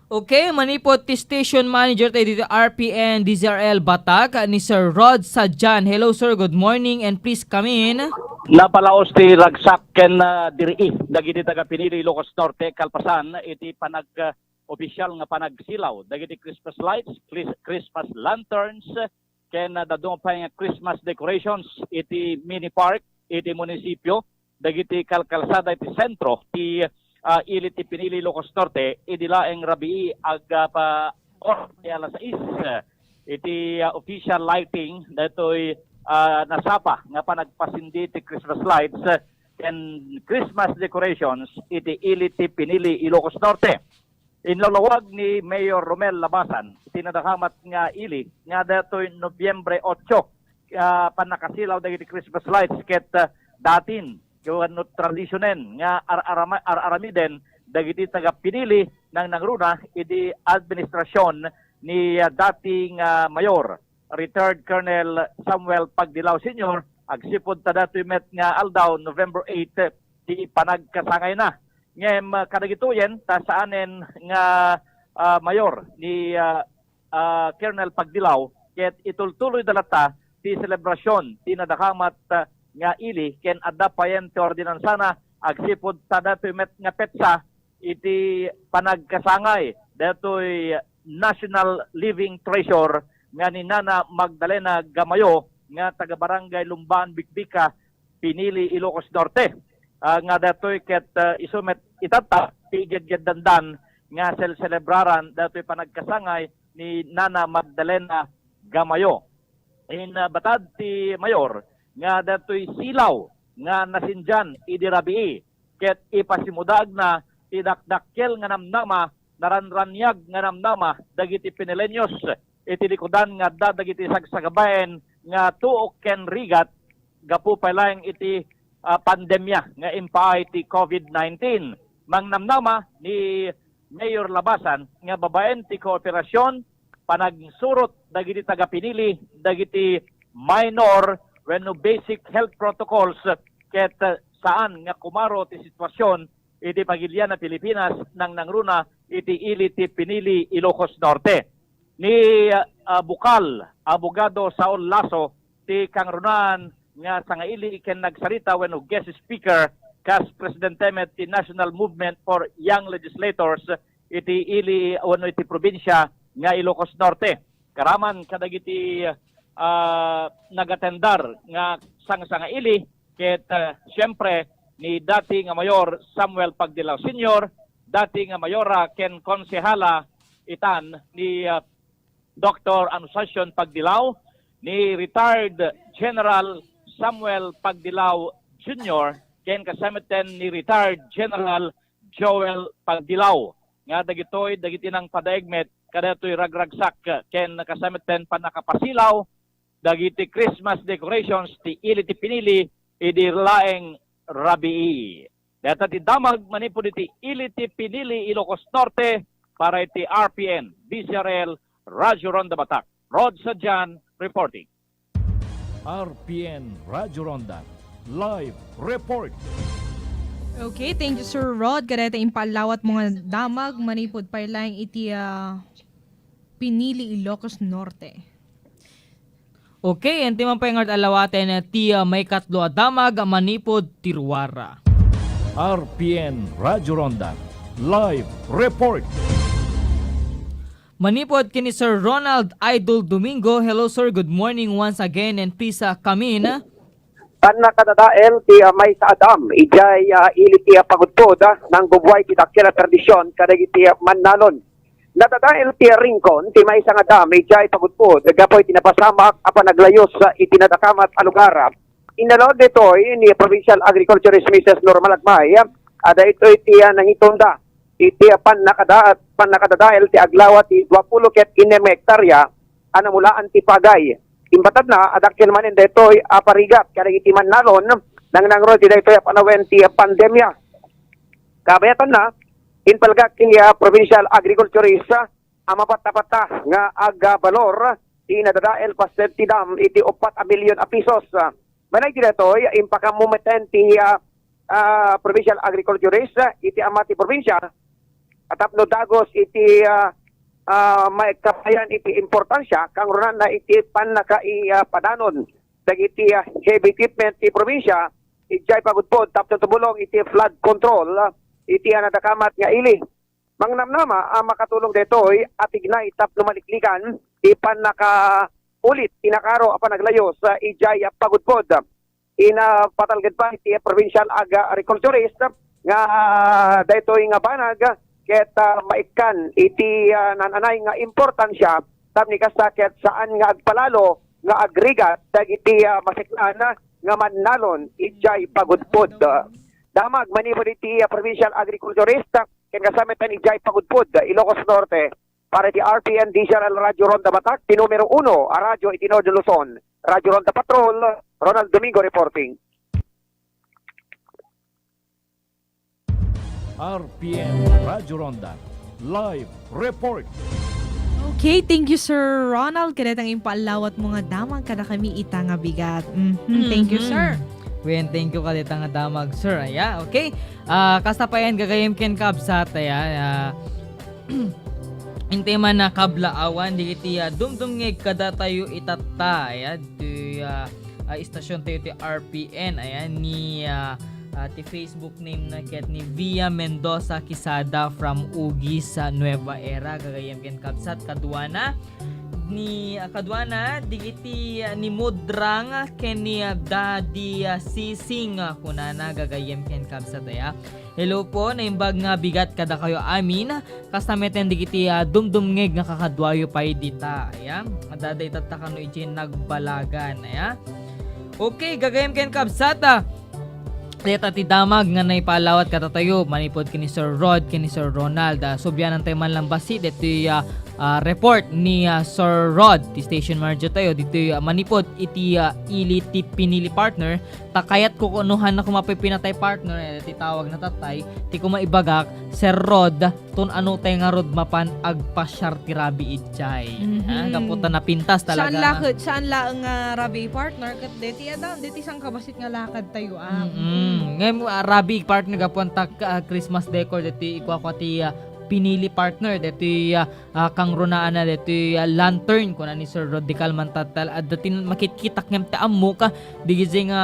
Okay, manipud ti station manager tayo dito, R P N D Z R L Batak, ni Sir Rod Sadjan. Hello, sir. Good morning and please come in. Napalaos ti ragsak ken, ah, diri dagiti taga Pinili, Ilocos Norte, kalpasan iti panag, ah, opisyal nga panagsilaw dagiti Christmas lights, Chris-, Christmas lanterns, ken, ah, dadduma pay nga Christmas decorations iti mini park iti munisipio, dagiti kalkalsada iti sentro ti, ah, ili ti Pinili, Ilocos Norte, idi laeng rabii ag-, ah, pa-, oras ti alas sais, ah, iti, ah, official lighting daytoy, ah, nasapa nga panagpasindi ti Christmas lights, ah, ken Christmas decorations iti ili ti Pinili, Ilocos Norte. Inlawlawag ni Mayor Romel Labasan ti nadakamat nga ili nga daytoy Nobyembre otso, ah, pannakasilaw dagiti Christmas lights ket, ah, datin wenno tradisionen nga ar-arama-, ar-aramiden dagiti taga Pinili nang nangruna idi administrasyon ni, ah, dating, ah, mayor, retired Colonel Samuel Pagdilaw Senior, agsipud ta datoy met nga aldaw, November eight, ti panagkasangayna. Ngem, ah, kadagitoyen ta saanen nga, ah, mayor ni, ah, ah, Colonel Pagdilaw, ket itultuloyda latta ti selebrasyon ti nadakamat, ah, nga ili ken adda payen ti ordinansana agsipud ta datoy met nga petsa iti panagkasangay daytoy National Living Treasure nga ni Nana Magdalena Gamayo nga taga Barangay Lumbaan, Bikbika, Pinili, Ilocos Norte. Ah, nga daytoy ket, ah, isu met itatta ti igedgeddandan nga selselebraran daytoy panagkasangay ni Nana Magdalena Gamayo. In, ah, batad ti mayor nga daytoy silaw nga nasindian idi rabii ket ipasimudagna ti dakdakkel nga namnama, naranraniag nga namnama dagiti Pinileños iti likudan nga adda dagiti sagsagabaen nga tuok ken rigat gapu pay laeng iti, ah, pandemia nga impaay ti COVID nineteen. Mangnamnama ni Mayor Labasan nga babaen ti kooperasyon, panagsurot dagiti taga-Pinili dagiti minor wenno basic health protocols ket, ah, saan nga kumaro ti sitwasyon iti pagilian a Pilipinas nang nangruna iti ili ti Pinili, Ilocos Norte. Ni, ah, bukal, Abogado Saul Lasso, ti kangrunaan nga sangaili ken nagsarita wenno guest speaker kas presidente met ti National Movement for Young Legislators iti ili wenno iti probinsia nga Ilocos Norte. Karaman kadagiti, ah, nagatendar nga sangsangaili ket, ah, siempre, ni dati nga Mayor Samuel Pagdilaw Senior, dati nga mayora ken konsehala itan ni, ah, Doktor Anunciacion Pagdilaw, ni retired General Samuel Pagdilaw Junior, ken kasametten ni retired General Joel Pagdilaw, nga dagitoy dagiti nangpadaeg met kadatoy ragragsak ken kasametten pannakapasilaw dagiti Christmas decorations ti ili ti Pinili idi laeng rabii. Dayta ti damag manipud iti ili ti Pinili, Ilocos Norte, para iti R P N, D Z R L, Radyo Ronda Batak. Rod Sadian reporting. R P N Radyo Ronda Live Report. Okay, thank you, Sir Rod. Kadayta impaalawat mo nga damag manipud pay laeng iti, ah, Pinili, Ilocos Norte. Okay, enti man pay nga alawaten ti, ah, maikatlo a damag manipud ti ruar. R P N Radyo Ronda Live Report. Manipud ken ni Sir Ronald Idol Domingo. Hello, sir. Good morning once again and please, ah, come in. Pannakadadael ti, ah, maysa a dam idiay, ah, ili ti, ah, pagudpod, ah, nanggubbuay ti dakkel a tradisyon kadagiti, ah, mannalon. Nadadael ti, ah, ringkon ti maysa nga dam idiay pagudpod gapu iti napasamak a panaglayus, ah, iti nadakamat a lugar. Inalawag daytoy ni Provincial Agriculturist Missus Norma Lagmay, ah, daytoy ti, ah, nangitonda iti, ah, pannakada-, pannakadadael ti aglawa ti duapulo ket innem nga hektarya a namulaan ti pagay. Imbatadna a dakkel manen daytoy a parigat kadagiti mannalon nangnangruna iti daytoy a panawen ti pandemya. Kabayatanna, impalagak iti, ah, provincial agriculturist, ah, a mapatta-patta nga agbalor ti nadadael paset ti dam iti uppat a milyon a pisos. Ah, manay ti daytoy, impakammo metten ti, ah, ah, provincial agriculturist, ah, iti ama ti probinsya, a tapno dagus iti, ah, ah, maikkabayan iti importansya, kangrunana iti pannakaippadanon dagiti, ah, heavy equipment ti probinsya, idiay pagudpod tapno tumulong iti flood control, ah, iti, ah, nadakamat nga ili. Mangnamnama a makatulong daytoy a tignay tapno maliklikan ti pannakaulit ti nakaro a panaglayus, ah, idiay pagudpod. Inapatalged pay ti provincial ag-, agriculturist nga daytoy nga banag ket, ah, maikkan iti, ah, naan-anay nga importansya, tapno kasta ket saan nga agpalalo nga agrigat dagiti, ah, maseknan nga mannalon idiay pagudpod. Damag manipud iti, ah, provincial agriculturist ken kasama met idiay pagudpod, Ilocos Norte. Para iti R P N D Z R L Radyo Ronda Batak, ti numero uno a radyo iti Northern Luzon. Radyo Ronda Patrol, Ronald Domingo reporting. R P N Radyo Ronda, live report. Okay, thank you, Sir Ronald. Kadayta nga impaallawatmo nga damag kadakami ita nga bigat. Mhm, thank you, sir. Wen, thank you kadayta nga damag, sir. Aya, okay. Ah, kasta pay ayan gagayyem ken kabsat, aya, ah, intay man a kablaawan dagiti, ah, dumdumngeg kadatayo itatta, aya, ditoy, ah, ah, istasiontayo ti R P N, aya, ni, ah, ah, ti Facebook name na ket ni Via Mendoza Quisada from Ugis, ah, Nueva Era, gagayyem ken kabsat, kaduana, ni, ah, kaduana, dagiti, ah, ni Mudrang ken ni, ah, Daddy, ah, Sising, ah, kunana, gagayyem ken kabsat, aya. Hello po, naimbag nga bigat kadakayo amin. Kasta metten dagiti, ah, dumdumngeg nga kakaduayo pay dita. Aya, adda daytatta kano idiay nagbalagan, aya. Okay, gagayyem ken kabsat, ah. Dayta ti damag nga naipaalawat kadatayo manipud ken ni Sir Rod, ken ni Sir Ronald. Ah, sublianantayo man lang bassit ditoy, ah, ah, report ni, ah, Sir Rod, ti station manager tayo, ditoy, ah, manipud iti, ah, ili ti pinili partner. Ta kayatko kuno, haan a koma pipinatay partner, eh, ti tawag na tatay, ti koma ibagak, Sir Rod, ton ano tay ngarud mapan agpasiar ti rabii idiay. Mhm. Ah, gapu ta napintas talaga. Saan laket, saan laeng nga rabii partner, ket deti adan, deti sangkabassit nga lakad tayo, ah. Mm-mm. Ngem, ah, rabii partner, gapu ta, ah, Christmas decor, deti ikua-kua ti, ah, pinili partner, deti, ah, ah, kangrunaanna daytoy, ah, lantern, kuna ni Sir Rod Di Calman, tatay, adda ti makitkitak ngem ti ammok, ah, dagiti nga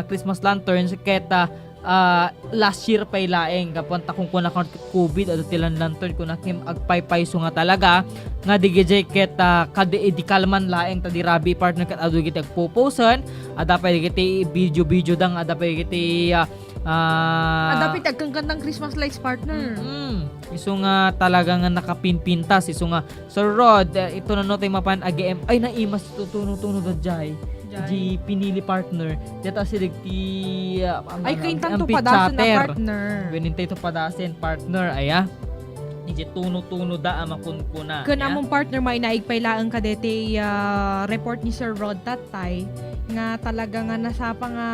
Christmas lanterns ket, ah, ah, last year pay laeng, gapu ta kunkunana ket COVID, adda ti lan-, lantern, kuna ngem agpaypayso nga talaga, nga dagiti ket, ah, kadi Di Calman laeng, ta di rabii partner ket adu dagiti agpupusen, adda pay dagiti video-video da nga adda pay dagiti, ah, ah, adda pay ti agkankantang Christmas lights, partner. Mm-mm. Isu nga talaga nga nakapinpintas, isu nga Sir Rod, eh, ito na no tayo mapan A G M. Ay, naimas ito, tuno-tuno da jay. Jay. Di pinili partner. Deta si dagiti, ah, am-, ay, am-, kaintan am-, to padasen a chatter. Partner. Wen intay to padasen partner, aya. Di tuno-tuno da a makunkuna, ken aya. Among partner, mainaig pay laeng kadeti, ah, report ni Sir Rod tattay nga talaga nga nasapa nga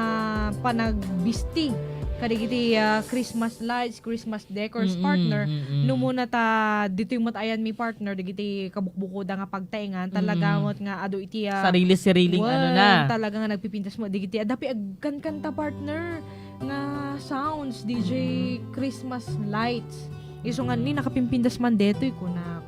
panagbisti kadagiti, ah, Christmas lights, Christmas decors, mm-mm, partner, mm-mm. No muna ta, ditoy met ayan mi partner, dagiti kabukbukoda nga pagtaengan, talaga, mm-mm, met nga adu iti, ah, sarili-sariling wen, ano na. Talaga nga nagpipintas mo, dagiti, adda pay agkankanta partner, nga sounds, D J, mm-mm, Christmas lights. Isu nga ni nakapimpintas man detoy, kunak.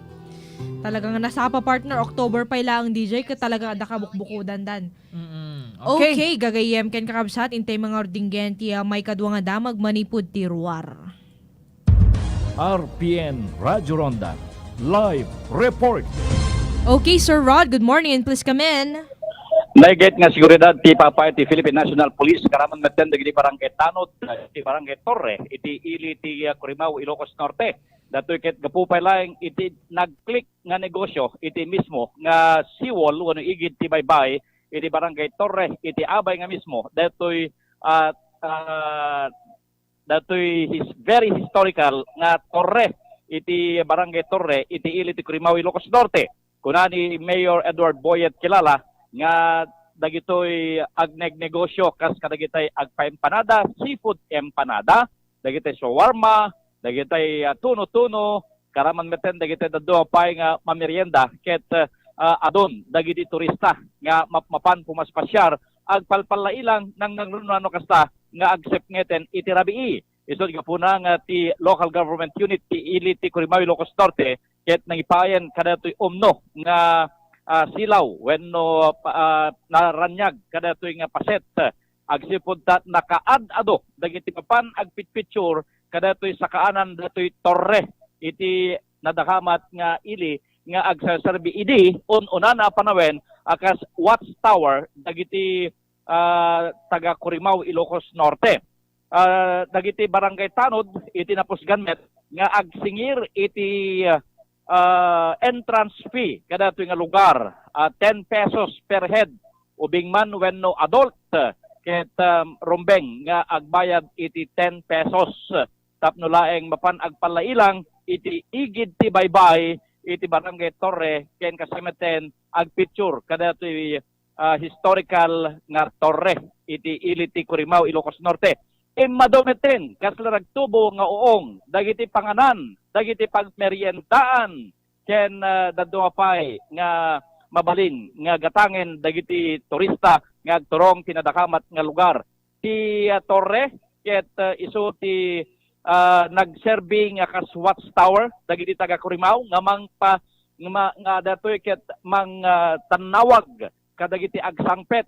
Talaga nga nasapa partner, October pay laeng D J, ket talaga adda kabukbukodan dan. Mm-mm. Okay. Okay, gagayyem ken kakabsat, intay nga urdinggen ti, ah, maikadua nga damag manipud ti ruar. R P N Radyo Ronda, live report. Okay, Sir Rod, good morning and please come in. Naiget nga seguridad ti papay ti Philippine National Police, karaman metten dagiti barangay tanod, ti barangay Torre, iti ili ti, ah, Curimayo, Ilocos Norte. Datoy ket gapu pay laeng iti nag-click nga negosyo iti mismo nga seawall wenno igid ti baybay iti Barangay Torre iti abay nga mismo. Datoy, ah, ah, datoy his-, very historical nga torre iti Barangay Torre iti ili ti Curimayo, Ilocos Norte. Kuna ni Mayor Edward Boyet Kilala nga dagitoy agnegnegosyo kas kadagitay agpa-empanada, seafood empanada, dagitay shawarma, dagitay, ah, tuno-tuno, karaman metten dagitay dadduma pay nga mamerienda ket, ah, adun dagiti turista nga mapmapan pumaspasiar, agpalpallailang nang, nang no kasta nga agsepngeten iti rabii. Isut' gapuna nga ti local government unit ti Ili ti Curimaw, Ilocos Norte, ket nangipayen kadatoy umno nga, ah, silaw wenno, ah, naraniag kadatoy nga paset. Agsipud ta nakaad-ado dagiti mapan agpitpitsur kadatoy sakaanan datoy torre iti nadakamat nga ili nga agserserbi idi un-unana a panawen a kas watchtower dagiti, ah, taga Curimaw, Ilocos Norte. Ah, dagiti barangay tanod iti napusgan met nga agsingir iti, ah, entrance fee kadatoy nga lugar, ah, ten pesos per head, ubing man wenno adult, ket, ah, rumbeng nga agbayad iti ten pesos tapno laeng mapan agpallailang iti igid ti baybay iti Barangay Torre ken kasametten agpicture kadatoy, ah, historical nga torre iti ili ti Curimaw, Ilocos Norte. Immadu metten kasla nagtubo nga uong dagiti panganan, dagiti pagmeriendaan, ken, ah, dadduma pay nga mabalin nga gatangen dagiti turista nga agturong ti nadakamat nga lugar. Ti, ah, torre ket, ah, isu ti, ah, nagserbi nga kas watchtower dagiti taga-Curimaw nga mangpa-, nga ma-, nga datoy ket mang, ah, tannawag kadagiti agsangpet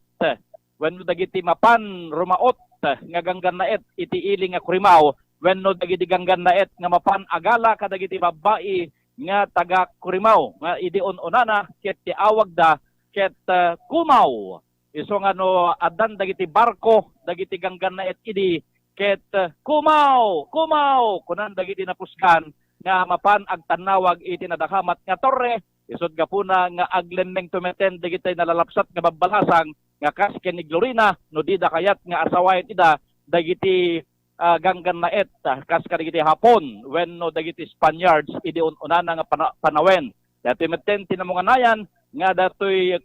wenno dagiti mapan rumaot nga ganggannaet iti ili nga Curimaw wenno dagiti ganggannaet nga mapan agala kadagiti babbai nga taga-Curimaw nga idi un-unana ket ti awagda ket, ah, Kumaw. Isu nga no addan dagiti barko dagiti ganggannaet idi ket, ah, "Kumaw! Kumaw!" kunan dagiti napusgan nga mapan agtannawag iti nadakamat nga torre. Isut' gapuna nga aglemmengto metten dagiti nalalapsat nga babbalasang nga kas ken ni Glorina no dida kayat nga asawaen ida dagiti, ah, ganggannaet, ah, kas kadagiti Hapon wenno dagiti Spaniards idi un-unana nga pana-, panawen. Datoy metten ti namunganayan nga datoy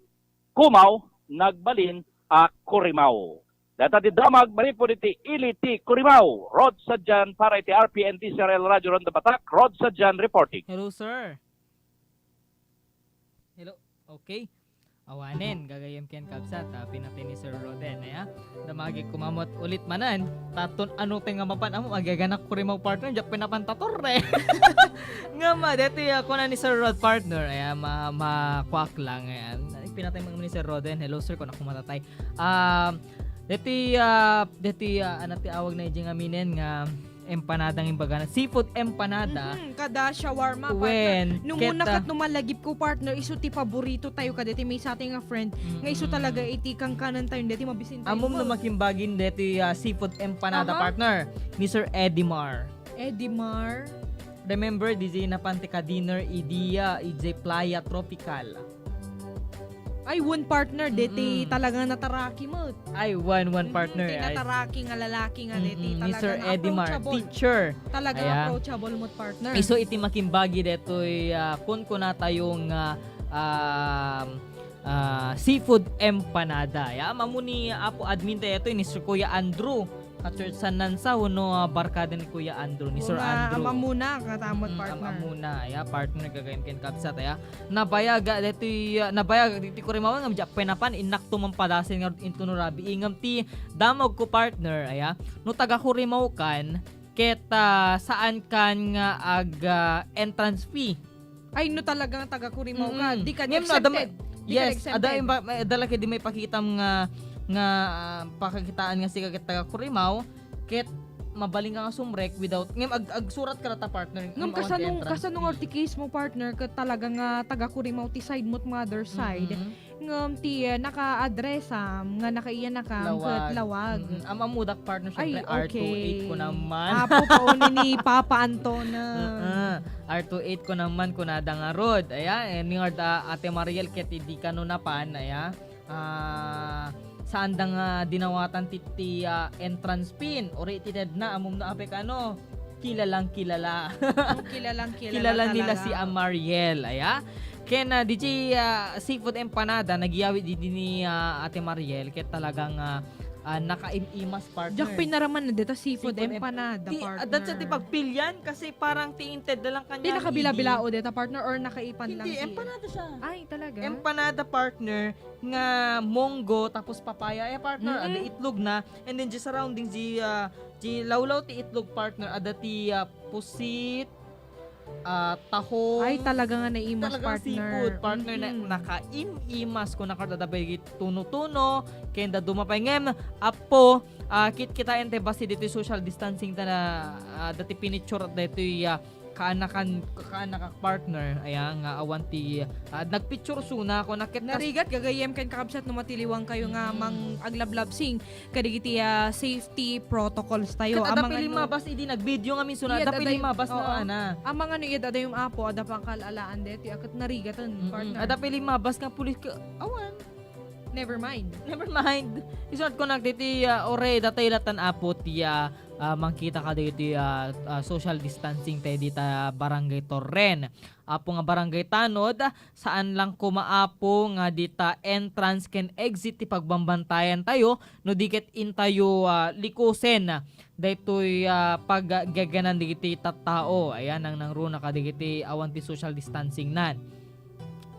Kumaw nagbalin a Curimaw. Dayta ti damag manipud iti ili ti Curimaw. Rod Sadian para iti R P N D C R L Radio Ronda Batak. Rod Sadian reporting. Hello, sir. Hello. Okay. Awanen, gagayyem ken kabsat, ah, pinatay ni Sir Roden, aya. Damagik kumamot ulit manen. Taton ano pay nga mapan, amo, agaganak Curimaw partner, diak pay napan ta torre. Ngem, ah, deti, ah, kuna ni Sir Rod partner, aya, ma-, makuak lang, aya. Pinatay mo ni Sir Roden. Hello, sir, kuna kumatatay. Um, deti, ah, deti, ah, ano ti awag na ijing aminen nga empanada nga imbagana? Seafood empanada. Mhm, kada shawarma, partner. Wen, nung ket, una ah, ket no malagip ko, partner, isu ti paborito tayo kadeti maysa tayo nga friend, nga isu, mm, talaga iti kankanan tayo, deti mabisin tayo. Amom no makimbagin deti, ah, seafood empanada, aha, partner, ni Sir Edimar. Edimar. Remember, di napan ti ka-dinner idi, ah, ijay Playa Tropical. Ay, wen, partner, deti, mm, talaga nataraki met. Ay, wen, wen, mm, partner, ti ay, nataraki nga lalaki nga deti, mm, talaga Mister Eddie Mar, approachable. Teacher. Talaga, aya, approachable met, partner. Isu iti makimbagi detoy, ah, kunkuna tayo nga, um, ah, seafood empanada. Ya, mamu ni Apo Admin detoy ni Sir Kuya Andrew. Ka-church san nansa, wenno, ah, barkada ni Kuya Andrew, ni Sir Andrew. Amamuna, katamot, mm, partner. Amamuna, ya, partner, gagayyem ken kabsat, ya. Nabayag, ah, deti, ah, nabayag deti Curimaw ngem diak pay napan, innakto man padasen nga into no rabii. Ngem ti damagko, partner, aya, no taga Curimaw kan, ket, ah, saan kan nga ag, ah, entrance fee. Ay, no talagang taga Curimaw ka, mm, di ka, ngem no, ada ma-, exempted. Di ka, yes, exempted. Ada imba-, may, ada la ket di maipakitam nga, nga, ah, pakakitaan nga sika ket taga Curimaw, ket mabalin ka nga sumrek without, ngem ag-, agsurat ka data, partner, ngem kasano, kasano nga ti case mo, partner, ket talaga nga taga Curimaw ti side mo, mother side. Mm-hmm. Ngem ti, eh, naka-addressam nga nakaiyanakam ket lawag. Lawag. Mm-mm. Am-, ammodak, partner, ay, siyempre, okay. R two eight ko naman. Apo, pauni ni Papa Antonio. Uh-uh. R two eight ko naman, kunada ngarud. Aya, eh, ni ngarud, ah, Ate Mariel, ket idi kano napan, aya. Ah, saanda nga dinawatan ti, ti, ah, entrance fee. Uray iti tedna, ammom no apay kano. Kilalang kilala. Oh, kilalang kilala. Kilala nila talaga si Amariel, aya. Ken, ah, D J, ah, seafood empanada, nagyawid idi ni, ah, Ate Mariel, ket talagang, ah, ah, nakaim-imas, partner. Diak pinaraman na dita seafood Seafood em-, empanada, ti-, partner. That's ti pagpilian kasi parang ti inted na lang kanya Di nakabila-bilao dita, partner, or nakaipan lang Hindi, ti empanada siya. Ay, talaga? Empanada, partner, nga monggo, tapos papaya. Eh, partner, Mm-mm. ada itlog na. And then, di surrounding, di, ah, di lawlaw ti itlog, partner, ada ti, ah, pusit, ah, tahong. Ay, talaga nga naimas, Talagang partner. seafood, partner, na Mm-mm. nakaim-imas ko na karta da bay tuno-tuno, ken da dumapay ngem, apo, ah, kit-kitaen tayo basta dito social distancing ta na, ah, dati pinicture at dito, ah, kaanakan, kaanakak partner, ayan, nga awan ti, ah, nagpicture suna ako, nakit kas- Narigat, gagayyem ken kakabsat no matiliwang kayo nga Mm. mang aglablabsing kadagiti, ah, safety protocols tayo. Ket adda Amang pay ano, limabas idi nag-video nga minsan, iyad adda pay adda yung, limabas na oo. ana. Amang ano, iyad adda yung apo, adda pang kal-alaan deti, a, ket narigaten, Mm-mm. partner. Adda pay limabas nga pulis ka, awan. Never mind. Never mind. Isunod ko nagditi, ah, ore, datay latan apo ti, ah, ah, mangkita ka diti, ah, ah, social distancing tayo dita Barangay Torren. Apo nga Barangay Tanod, saan lang koma, Apo, nga dita entrance ken exit ti pagbambantayan tayo, no di ket intayo, ah, likusen daytoy, ah, paggegenan digiti tattao. Ayan, nang nangruna ka digiti awan ti social distancing nan.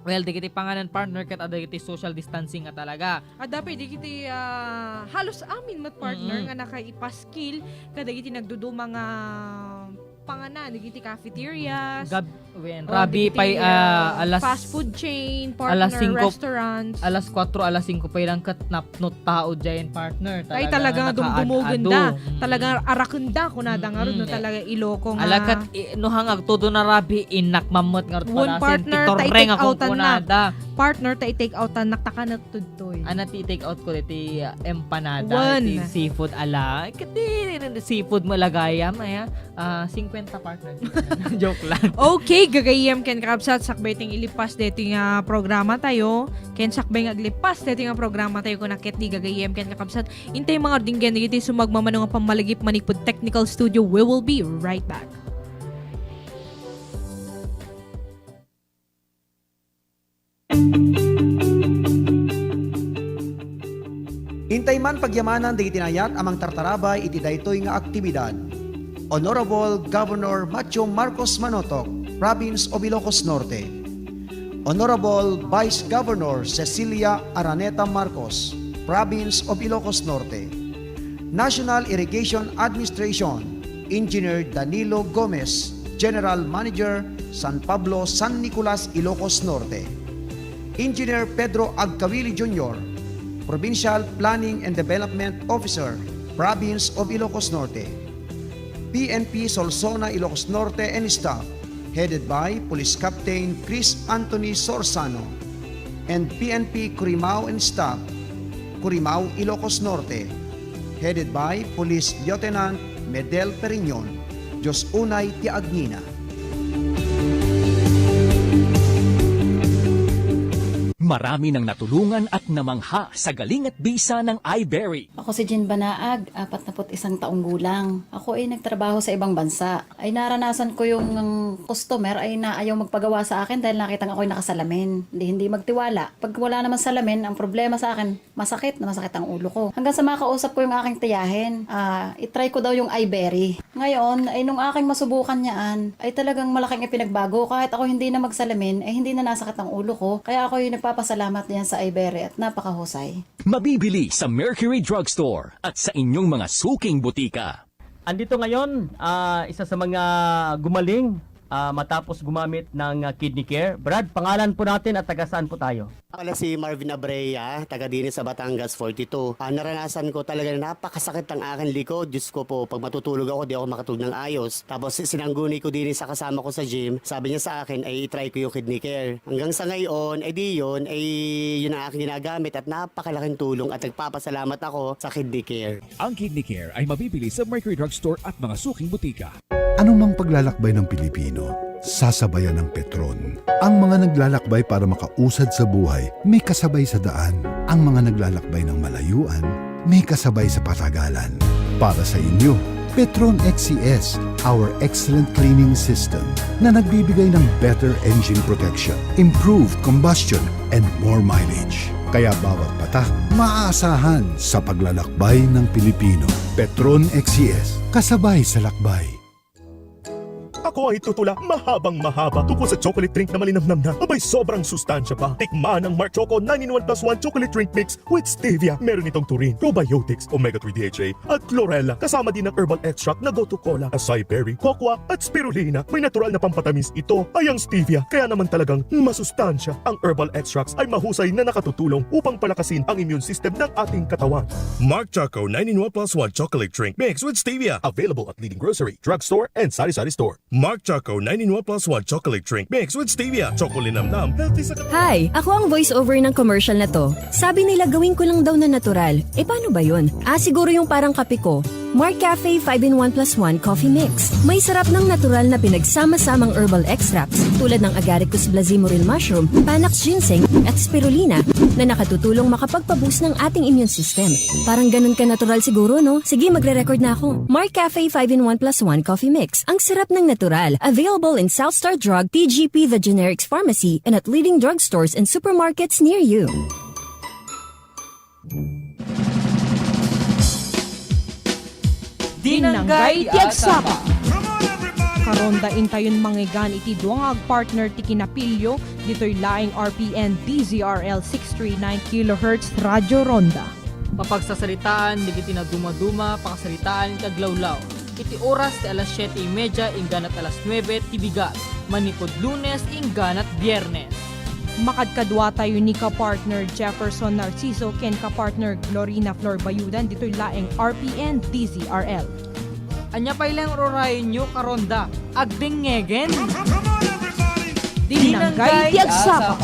Well, digiti panganan, partner, ket adda digiti social distancing nga talaga. Adda pay digiti, ah, halos amin met, partner, Mm-mm. nga nakaipaskil kadagiti nagduduma nga panganan, digiti cafeterias, Gab-, wen, o rabi digiti, pay, ah, ah, alas, fast food chain, alas partner, singko, restaurants. alas kuwatro, alas singko pay lang ket napno tao diay, partner. Ay, Talaga talaga nga nga dumdumugen nakaad-ado. da. Mm. Talaga arakenda, kunada nga rod, no, Mm-mm. talaga Iloko nga. Ala ket, i-, no hangag todo na rabi, innak mammet nga rod Wen, panasen, partner, ti ta torreng a i-take outan na. kunkunada. Partner, ta i-take outan na, ta kanek tudtoy. Ana ti i-take out ko, ti, ah, empanada, Wen. ti seafood, ala. Ket ti seafood mo lagayam, aya, ah, singkwenta, partner. Joke lang. Okay, gagayyem ken kakabsat, sakbay ting ilipas deti nga programa tayo. Ken sakbay nga aglipas deti nga programa tayo, kuna ket di gagayyem ken kakabsat. Intay mga ardinggen dagiti sumagmamano nga pammalagip manipud technical studio. We will be right back. Intay man pagyamanan dagiti naayat a mangtartarabay iti daytoy nga aktibidad. Honorable Governor Matthew Marcos Manotoc, Province of Ilocos Norte. Honorable Vice Governor Cecilia Araneta Marcos, Province of Ilocos Norte. National Irrigation Administration, Engineer Danilo Gomez, General Manager, San Pablo, San Nicolas, Ilocos Norte. Engineer Pedro Agcawili Junior, Provincial Planning and Development Officer, Province of Ilocos Norte. P N P Solsona, Ilocos Norte, and staff, headed by Police Captain Chris Anthony Sorsano, and P N P Curimao and staff, Curimao, Ilocos Norte, headed by Police Lieutenant Medel Periñon. Diyos unay ti agngina. Marami nang natulungan at namangha sa galing at bisa ng iBerry. Ako si Jean Banaag, apat na put isang taong gulang. Ako ay nagtrabaho sa ibang bansa. Ay naranasan ko yung customer ay naayaw magpagawa sa akin dahil nakitang ako'y nakasalamin. Hindi, hindi magtiwala. Pag wala naman salamin, ang problema sa akin, masakit na masakit ang ulo ko. Hanggang sa makausap ko yung aking tiyahin, ah, itry ko daw yung iBerry. Ngayon, ay nung aking masubukan yaan, ay talagang malaking ipinagbago. Kahit ako hindi na magsalamin, ay hindi na nasakit ang ulo ko. Kaya ako'y nagpapasalamat diyan sa iBerry at napakahusay. Mabibili sa Mercury Drugstore at sa inyong mga suking butika. Andito ngayon, ah, isa sa mga gumaling, ah, matapos gumamit ng, ah, Kidney Care. Brad, pangalan po natin at taga saan po tayo? Pala si Marvin Abrea, taga dini sa Batangas forty-two. Ah, naranasan ko talaga na napakasakit ang aking likod. Diyos ko po, pag matutulog ako, di ako makatulog ng ayos. Tapos si-, sinangguni ko dini sa kasama ko sa gym. Sabi niya sa akin ay i-try ko yung Kidney Care. Hanggang sa ngayon, ay di yun, ay yun ang aking ginagamit at napakalaking tulong at nagpapasalamat ako sa Kidney Care. Ang Kidney Care ay mabibili sa Mercury Drugstore at mga suking butika. Anumang paglalakbay ng Pilipino, sasabayan ng Petron. Ang mga naglalakbay para makausad sa buhay, may kasabay sa daan. Ang mga naglalakbay ng malayuan, may kasabay sa patagalan. Para sa inyo, Petron X C S, our excellent cleaning system na nagbibigay ng better engine protection, improved combustion, and more mileage. Kaya bawat patak, maaasahan sa paglalakbay ng Pilipino. Petron X C S, kasabay sa lakbay. Ako ay tutula mahabang mahaba tungkol sa chocolate drink na malinamnam na. Abay, sobrang sustansya pa. Tikman ang Mark Choco nine in one plus one Chocolate Drink Mix with Stevia. Meron itong taurine, probiotics, omega three D H A, at chlorella. Kasama din ang herbal extract na gotu kola, acai berry, cocoa, at spirulina. May natural na pampatamis ito ay ang stevia. Kaya naman talagang masustansya. Ang herbal extracts ay mahusay na nakatutulong upang palakasin ang immune system ng ating katawan. Mark Choco nine in one plus one Chocolate Drink Mix with Stevia. Available at leading grocery, drugstore, and sari-sari store. Mark Choco nine in one plus one Chocolate Drink Mix with Stevia. Choco linamnam, healthy sa katawan. Hi! Ako ang voiceover ng commercial na to. Sabi nila gawin ko lang daw na natural. E paano ba yun? Ah, siguro yung parang kape ko. Mark Cafe five in one plus one Coffee Mix. May sarap ng natural na pinagsama-samang herbal extracts tulad ng Agaricus blazimuril mushroom, Panax ginseng, at spirulina na nakatutulong makapagpa-boost ng ating immune system. Parang ganun ka natural siguro, no? Sige, magre-record na ako. Mark Cafe five in one plus one Coffee Mix. Ang sarap ng natural. Available in South Star Drug, T G P, The Generics Pharmacy, and at leading drugstores and supermarkets near you. Dinanggay ti agsapa. Karonda intayon mangngegana iti dua nga agpartner ti kinapilio ditoy laeng R P N D Z R L six three nine kilohertz Radyo Ronda. Papagsasaritaan dagiti nadumaduma, pakasaritaan iti aglawlaw. Iti oras ti alas siete y media ingganat alas nuebe ti bigat, manipud Lunes ingganat Biernes. Makadkaduatayo ni kapartner Jefferson Narciso ken kapartner Glorina Flor Bayudan ditoy laeng R P N D Z R L. Ania pay laeng urayonyo, karonda? Agdengngegen! Dinanggay ti agsapa.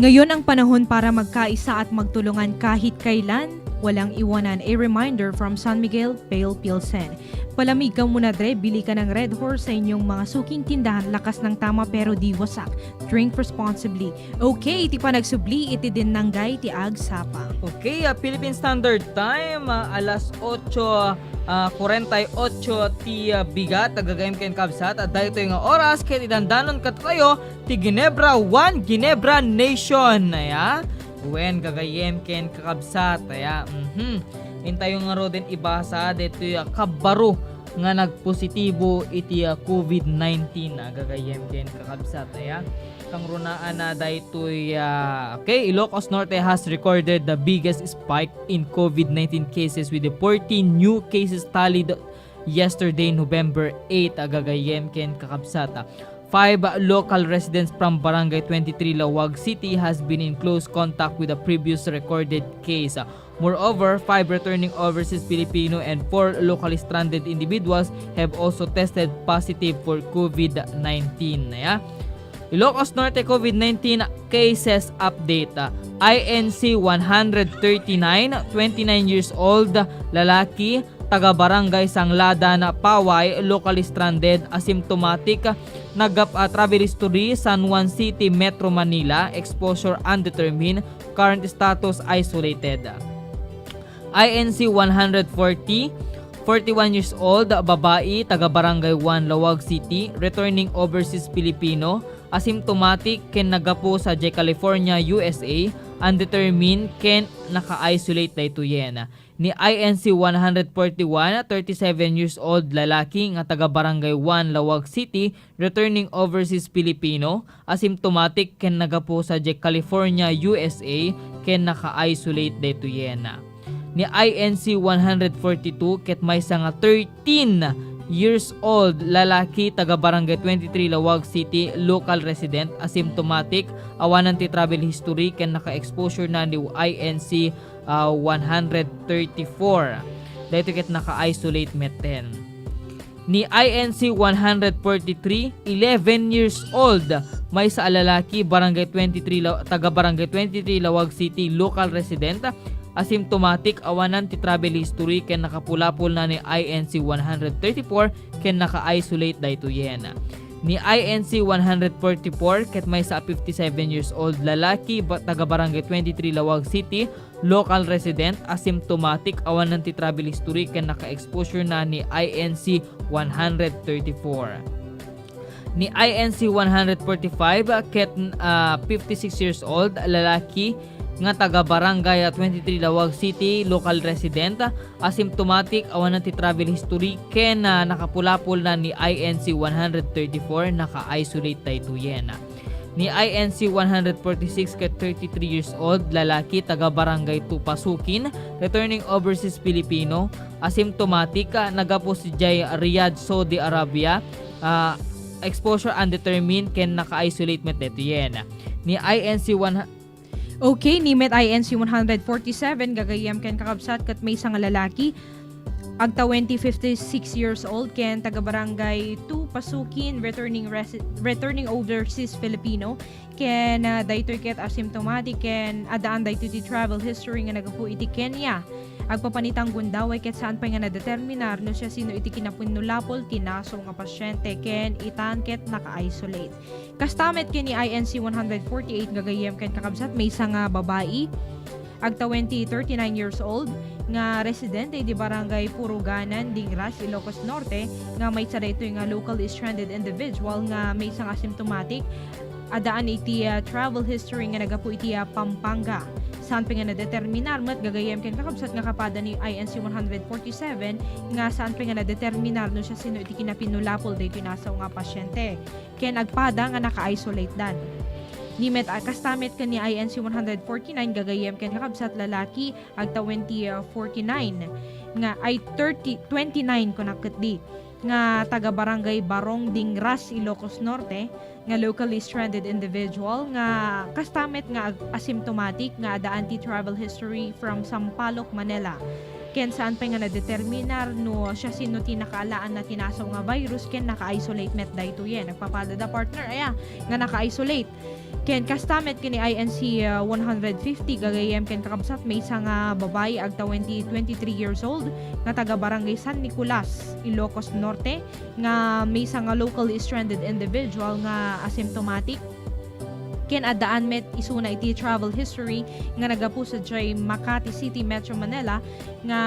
Ngayon ang panahon para magkaisa at magtulungan kahit kailan. Walang iwanan, a reminder from San Miguel Pale Pilsen. Palamig ka muna, Dre, bili ka ng Red Horse sa inyong mga suking tindahan, lakas ng tama pero di wasak. Drink responsibly. Okay, iti panagsubli iti dinanggay ti agsapa. Okay, ah, Philippine Standard Time, ah, alas otso, ah, kuwarenta y otso ti, ah, bigat, gagayyem ken kabsat, ah, daytoy nga oras, ket idandanon kadatayo ti Ginebra One, Ginebra Nation, aya? Wen, gagayyem ken kakabsat, aya? Mhm. Intayo ngaruden ibasa daytoy, ah, kabbaro nga nagpositibo iti, ah, covid nineteen, ah, gagayyem ken kakabsat, aya? Kangrunaan na daytoy, ah, okay, Ilocos Norte has recorded the biggest spike in covid nineteen cases with the fourteen new cases tallied yesterday, November eight, ah, gagayyem ken kakabsat. Five local residents from Barangay twenty-three, Laoag City has been in close contact with a previous recorded case. Moreover, five returning overseas Filipino and four locally stranded individuals have also tested positive for covid nineteen. Aya? Ilocos Norte covid nineteen cases update. I N C one hundred thirty-nine, twenty-nine years old, lalaki, taga Barangay Sangladan, Paway, locally stranded, asymptomatic, nagap-, ah, travel history, San Juan City, Metro Manila, exposure undetermined, current status isolated. I N C one hundred forty, forty-one years old, babai, taga Barangay one, Laoag City, returning overseas Filipino, asymptomatic, ken naggapu sadiay California, U S A, undetermined, ken naka-isolate daytoyen. Ni I N C one hundred forty-one, thirty-seven years old lalaki nga taga Barangay one, Laoag City, returning overseas Filipino, asymptomatic ken naggapu sadiay California, U S A, ken naka-isolate daytoyen. Ni I N C one hundred forty-two ket maysa nga thirteen years old lalaki taga Barangay twenty-three, Laoag City, local resident, asymptomatic, awanan ti travel history ken naka-exposure na ni I N C ah, one hundred thirty-four. Daytoy ket naka-isolate metten. Ni I N C one hundred forty-three, eleven years old, maysa a lalaki, Barangay twenty-three, La-, taga Barangay twenty-three, Laoag City, local resident, asymptomatic, awanan ti travel history ken nakapulapol na ni I N C one hundred thirty-four ken naka-isolate daytoyen. Ni I N C one hundred forty-four, ket maysa a fifty-seven years old lalaki, ba-, taga Barangay twenty-three Laoag City, local resident, asymptomatic, awanan ti travel history ken naka-exposure na ni I N C one hundred thirty-four. Ni I N C one hundred forty-five, ket, ah, fifty-six years old, lalaki, nga taga Barangay, ah, twenty-three Laoag City, local resident, asymptomatic, awanan ti travel history, ken, ah, nakapulapol na ni I N C one hundred thirty-four, naka-isolate daytoyen. Ni I N C one hundred forty-six ket thirty-three years old, lalaki, taga Barangay two Pasukin, returning overseas Filipino, asymptomatic, ah, nagapu sadiay Riyadh, Saudi Arabia, ah, exposure undetermined, ken naka-isolate met daytoyen. Ni I N C one, Okay, ni met I N C one hundred forty-seven, gagayyem ken kakabsat, ket maysa nga lalaki, agtawen ti fifty-six years old, ken taga Barangay two Pasukin, returning resi-, returning overseas Filipino, ken, ah, daytoy ket asymptomatic, ken addaan daytoy ti travel history nga naggapu iti Kenya. Agpapan ita nga gundaway ket saan pay nga nadeterminar no siasino iti kinapinnulapol ti nasaw nga pasyente, ken itan ket naka-isolate. Kasta met ken ni I N C one hundred forty-eight, gagayyem ken kakabsat, maysa nga babai, agtawen ti thirty-nine years old, nga residente iti Barangay Puruganan, Dingras, Ilocos Norte, nga maysa daytoy nga locally stranded individual nga maysa nga asymptomatic, addaan iti, ah, travel history nga naggapu iti, ah, Pampanga. Saan pay nga nadeterminar met, gagayyem ken kakabsat, nga kapada ni I N C one hundred forty-seven nga saan pay nga nadeterminar no siasino iti kinapinnulapol daytoy nasaw nga pasyente. Ken agpada nga naka-isolate dan. Ni met, ah, kasta met ken ni I N C one hundred forty-nine, gagayyem ken kakabsat, lalaki, agtawen ti, ah, forty-nine, nga, ay, thirty, twenty-nine, kunak ketdi, nga taga Barangay Barong, Dingras, Ilocos Norte, nga locally stranded individual, nga kasta met nga ag-, asymptomatic, nga addaan ti travel history from Sampaloc, Manila. Ken saan pay nga nadeterminar no siasino ti nakaalaanna ti nasaw nga virus ken naka-isolate met daytoyen. Nagpapadada, partner, aya, nga naka-isolate. Ken kasta met ken ni I N C, uh, one hundred fifty, gagayyem ken kakabsat, maysa nga babai agtawen ti twenty-three years old nga taga Barangay San Nicolas, Ilocos Norte, nga maysa nga locally stranded individual nga asymptomatic. Ken addaan met isuna iti travel history nga naggapu sadiay Makati City, Metro Manila, nga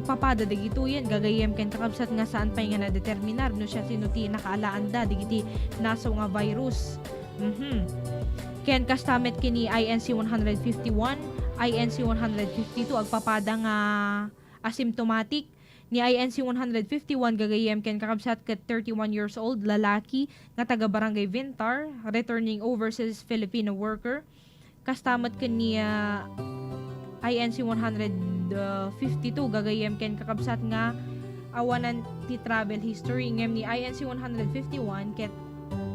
agpapada dagitoyen, gagayyem ken kakabsat, nga saan pay nga nadeterminar no siasino ti nakaalaanda dagiti nasaw nga virus. Mhm. Ken kasta met ken ni I N C one hundred fifty-one, I N C one hundred fifty-two, agpapada nga asymptomatic. Ni I N C one hundred fifty-one, gagayyem ken kakabsat, ket thirty-one years old, lalaki, nga taga Barangay Vintar, returning overseas Filipino worker. Kasta met ken ni, ah, I N C one hundred fifty-two, gagayyem ken kakabsat, nga awanan ti travel history. Ngem ni I N C one hundred fifty-one ket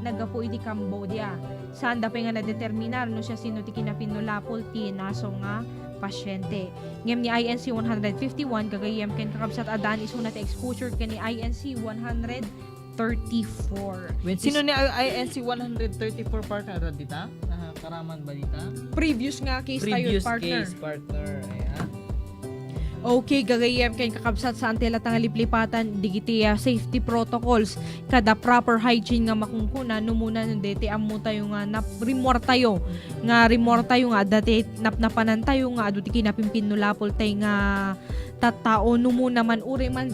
naggapu iti Cambodia. Saanda pay nga nadeterminar no siasino ti kinapinnulapol ti nasaw nga pasyente. Ngem ni I N C one hundred fifty-one, gagayyem ken kakabsat, addaan isuna ti exposure ken ni I N C one hundred thirty-four. When, sino ni I N C one hundred thirty-four, partner? Adda dita? Nakakaraman ba dita? Previous nga case tayo, partner. Previous case, partner. Ayan. Okay, gagayyem ken kakabsat, saan ti latta nga liplipatan digiti, ah, safety protocols kada proper hygiene nga makunkuna, no muna no deti ammo tayo nga nap-, rimmuar tayo, nga rimmuar tayo nga adda ti napnapanan tayo nga adu ti kinapimpinnulapol tay nga tattao, no muna man uray man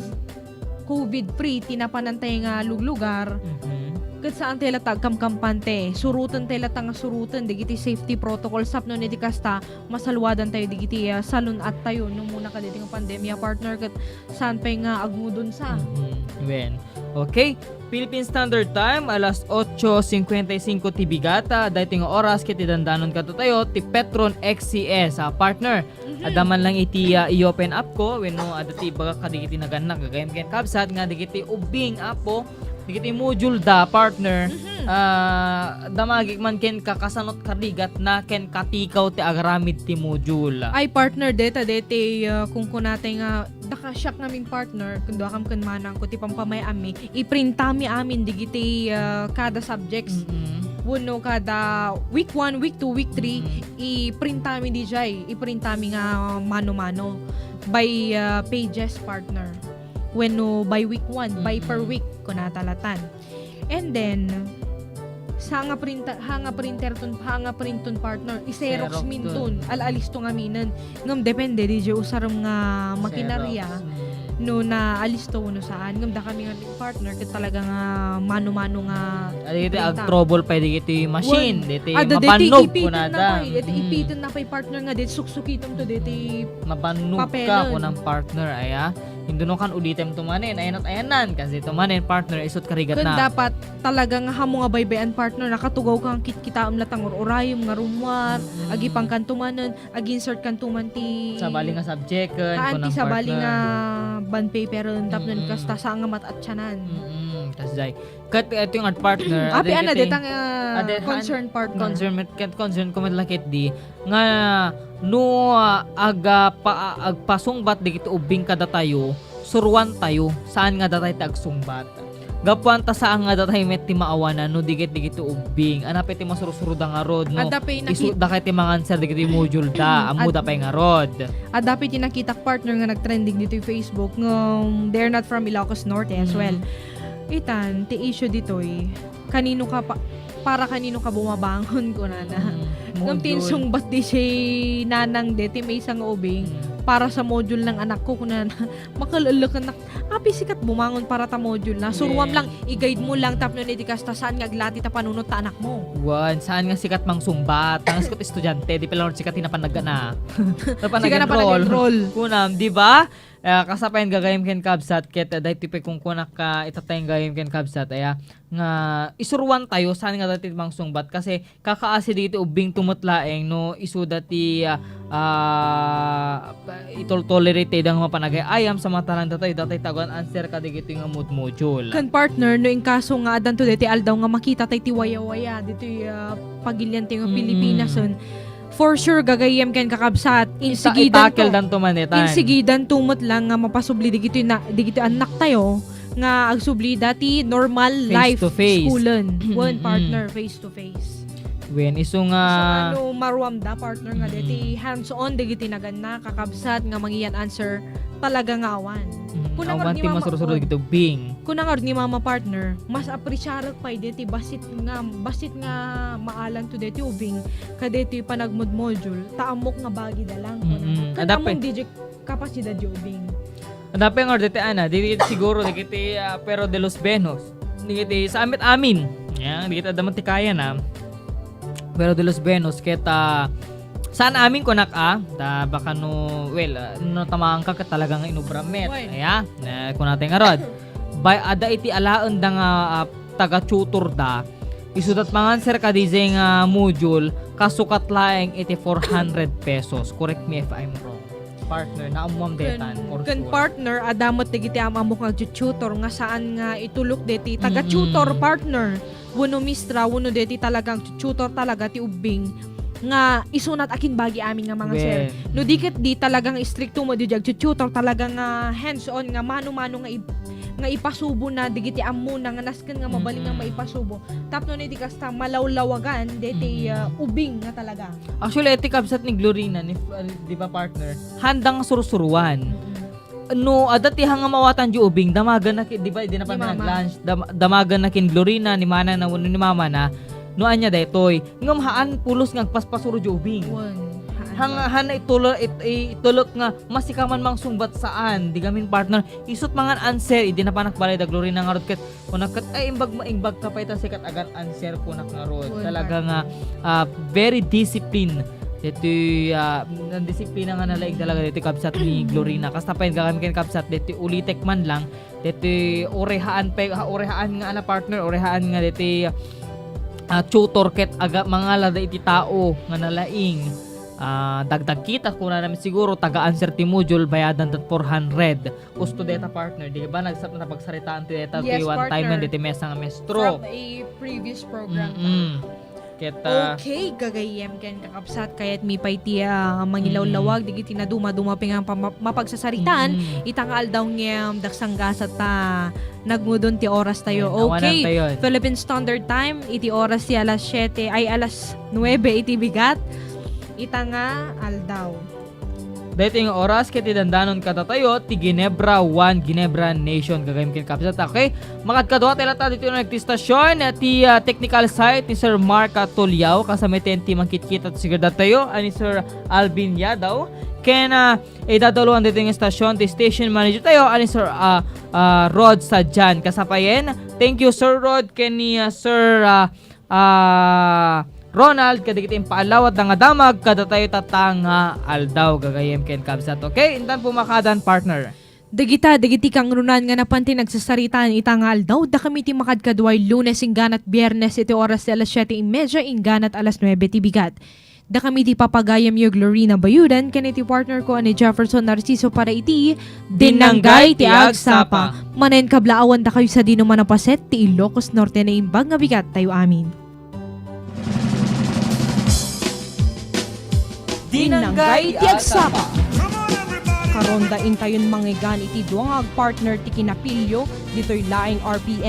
covid-free ti napanan tay nga luglugar. Mhm. Ket saan tay latta agkamkampante. Suroten tay latta nga suroten dagiti safety protocol, sapno iti kasta, masalwadan tayo dagiti, ah, salun-at tayo no muna kadagiti nga pandemia, partner, ket saan pay nga agngudon sa. Mhm. Wen. Okay. Philippine Standard Time, alas otso cincuenta y cinco ti bigat, ah, daytoy nga oras ket idandanon kadto tayo ti Petron X C S, ah, partner. Mhm. Adda man lang iti, ah, i-open up ko, wenno adda ti ibagak kadagiti nagannak, gagayyem ken kabsat, nga dagiti ubbing, apo, dagiti module da, partner, mhm, ah, damagik man ken kakasanot karigatna ken katikaw ti agaramid ti module. Ay, partner, deta, deti, ah, kunkunatay nga, dakasiak ngamin, partner, kun duakam ken manangko ti pampamay-ami, iprintami amin digiti, ah, kada subjects. Mm-mm. Wenno kada week one, week two, week three, mm-mm, iprintami dijay, iprintami nga mano-mano. By, ah, pages, partner. Wenno by week one, by per, mm-mm, week, kunata latan. And then, sa nga printer, ha nga printer ton, ha nga print ton partner, i-xerox Xerox min ton. ton, al-alisto ngaminen. Ngem depende, di jay usarem nga makinarya. Xerox. Mm. No naalisto wenno saan. Ngem dakami nga partner, ket talaga nga mano-mano nga Adi iti printa. Ag-trouble pay dagiti machine, Wen. diti Ada, deti mabannog ipiten na kunada. pay, deti Mm. ipiten na pay partner nga, deti suksukiten to, deti Mabannog ka papelen. Kunang partner, aya. Hindi no kan ulitem to manen, ayan at ayan nan, kasi to manen, partner, isut karigat Ken na. Dapat talaga nga hamo nga baybay-an partner, nakatugaw ka nga kitkitaem la ta ngur-urayem nga rummuar, Mm. agipangkan to manen, ag-insert kan to man ti Sabali nga subject, Haan, kunang ti sabali partner. nga bond paper tapno Mm-mm. Kasta saan nga mat-atyanan. Mm-mm. Kasjay. Ket, eh, ito yung art partner. Api, Ade ana, kiti- deta nga Ade, han- concern partner. Concern met, ket concern ko met la ketdi. Nga, no, ah, aga, pa, agpasungbat dagiti ubbing kadatayo, suruan tayo, saan nga datay ti agsungbat. Gapuan ta saan nga datay met ti maawanan no di ket dagiti ubbing. Ana pay ti masursuroda ngarud, no? Adda pay Isu, nakit- dakay ti manganser dagiti module da, ammo Ad- da pay ngarud. Adda pay ti nakitak partner nga nagtrending ditoy Facebook nga they're not from Ilocos Norte as Mm. well. Itan, ti issue ditoy, kanino ka pa, para kanino ka bumabangon, kunana. Mm. Ngem ti Module. insungbat di si nanang de, ti maysa nga ubing, Mm. para sa module ng anak ko, kunana. Makalulukan na, api sikat bumangon para ta module na. Suruam Yes. lang, i-guide mo lang, tapno ni di kasta saan nga aglati ta panunot ta anak mo. Wan, saan nga sikat mangsungbat? Ang sikat estudyante, di pala sikat ti napan nag-, na. Napan Sikat napan nag-enroll. nag-enroll. Kunam, di ba? Ah, kasapayan gagayem ken kabsat, ket, ah, daytoy pay kunkunak ka, itatay gagayem ken kabsat, aya, nga isuruan tayo, saan nga dati mangsungbat, kasi kakaasi dagiti ubbing to met laeng, no, isu dati, ah, ah, itol-, tolerate tayo nga mapanagay-ayam, samantala datayo, datay tagan answer ka dagiti nga mod-, module. Kan partner, no inkaso nga adanto deti aldaw nga makita tay ti waya-waya, ditoy, ah, pagilian ti nga Mm-mm. Pilipinas, en. For sure, gagayem ken kakabsat, Ita-, insigidan itakel to. Danto man, itan. Insigidan to met lang nga mapasubli digiti na, digiti anak tayo, nga agsubli dati normal Face life, to face. schoolen. Wen, Mm-mm. partner, face to face. Wen, isu nga So, ano, maruam da, partner, nga Mm-mm. deti hands-on, digiti naganna, kakabsat, nga mangiyan answer, talaga nga awan. Mm, Kuna awan nga di ti mama-, masursurod oh. Dagiti ubbing. Kuna nga ni mama partner, mas appreciate pay deti basit nga, basit nga maalan to deti ubing, kadeti panagmod-module, ta ammok nga bagi da lang. Kuna. Mm-mm. Kan Adda ammok pay- di kapasidad di ubing. Adda pay nga deti ana, di siguro, dagiti, ah, Pero de los Buenos. Dagiti sa amit amin. Yan, dagiti adda man ti kaya na. Pero de los Buenos, ket, ah, saan amin kunak, ah? Ta baka no, well, ah, no tamaan ka, ket talaga nga inubra met. Wen. Aya, na, kunatay nga rod. Bay, adda iti alaen da nga, ah, taga-tutor da. Isudat manganser ka dizay nga module, kasukat laeng iti four hundred pesos. Correct me if I'm wrong. Partner, naammuam detan, for Ken sure. Partner, adda met dagiti am-ammok nga tutor nga saan nga itulok deti taga-tutor Mm-mm. partner. Wenno mistra, wenno deti talagang tutor talaga ti ubbing nga isunat akin bagi amin nga manganser. Wen. No di ket di talagang istrikto mo di tutor talaga nga hands-on nga mano-mano nga ib-, nga ipasubo na digiti ammona nga nasken nga mabalin nga Mm-mm. maipasubo. Tapno ni di kasta malawlawagan deti Mm-mm. ah, ubing nga talaga. Actually, iti kabsat ni Glorina, ni, uh, di ba, partner? Handang sursuruan. Mm-mm. No, adda ti hanga mawatan di ubing, damagan na ki-, di ba, di na pa Ni Mama. nag-lunch, dam-, damagan na kin Glorina, ni Manang na wenno ni Mama na, no, anya daytoy. Ngem haan pulos nga agpaspasuro di ubing. Wen, haan. Hang, hana itulo-, it-, itulok nga, masika man mangsungbat saan, di gamin partner, isut mangan answer, idi napanak balay da Glorina nga rod ket, kunak ket, ay, imbag, imbag ka pay ta sikat agan answer, kunak nga rod. Wen, Talaga partner. nga, ah, very discipline. Ditoy, ah, nandisiplina nga nalaing talaga ditoy kabsat ni Glorina. Kasta pay gagam ken kabsat, ditoy ulitek man lang. Ditoy urehaan pay, ha, urehaan nga ana partner, urehaan nga ditoy, ah, tutor ket aga, mangalada iti tao nga nalaing. Ah, dagdag kita, kuna namin siguro, taga-answer ti module, bayadan dat four hundred. Gusto deta partner, di ba? Nagsat na pagsaritaan ti deta, Yes, ti one time partner. man, ditoy mesa nga mestro. From a previous program. Mm-mm. Ket, ah, Okay, gagayem ken kakabsat, kayatmi pay ti, ah, mangilawlawag, digiti naduma-duma pay nga pama-, mapagsasaritaan, Mm-mm. ita nga aldaw ngem daksanggasat ta nagmudon ti oras tayo. Ayun, awanan Okay, tayo. Philippine Standard Time, iti oras ti alas siete, ay, alas nuebe iti bigat. Ita nga aldaw. daytoy nga oras ket ti dandanon kadatayo ti Ginebra One, Ginebra Nation, gagayyem ken kabsat. Okay? Makadkadua tayo latta ditoy nga nagtistasion, ti, ah, technical site ni Sir Mark, ah, Tuliao, kasama ti mangkitkita ti sigurado tayo, ani Sir Alvin Yadaw, ken, ah, idadaluan ditoy nga estasion ti station manager tayo, ani Sir, ah, ah, Rod Sadian. Kasapayen, thank you, Sir Rod, ken ni, ah, Sir, ah, ah, Ronald, kadagiti impaallawatda nga damag kadatayo tatta nga aldaw, gagayyem ken kabsat. Okay, intan pumakadan, partner. Dagita, dagiti kangrunaan nga napan ti nagsasaritaan ita nga aldaw, dakami ti makadkaduay Lunes ingganat Biernes iti oras ti alas siete y media ingganat alas nuebe ti bigat. Dakami ti papagayamyo, Glorina Bayudan, ken iti partner ko a ni Jefferson Narciso para iti Dinnanggay ti Agsapa. Manen kablaawandakayo sadino man a paset ti Ilocos Norte, naimbag nga bigat tayo amin. Dinnanggay ti Agsapa. Karon da intayon mangngegan iti dua nga agpartner ti kinapilyo ditoy laeng R P M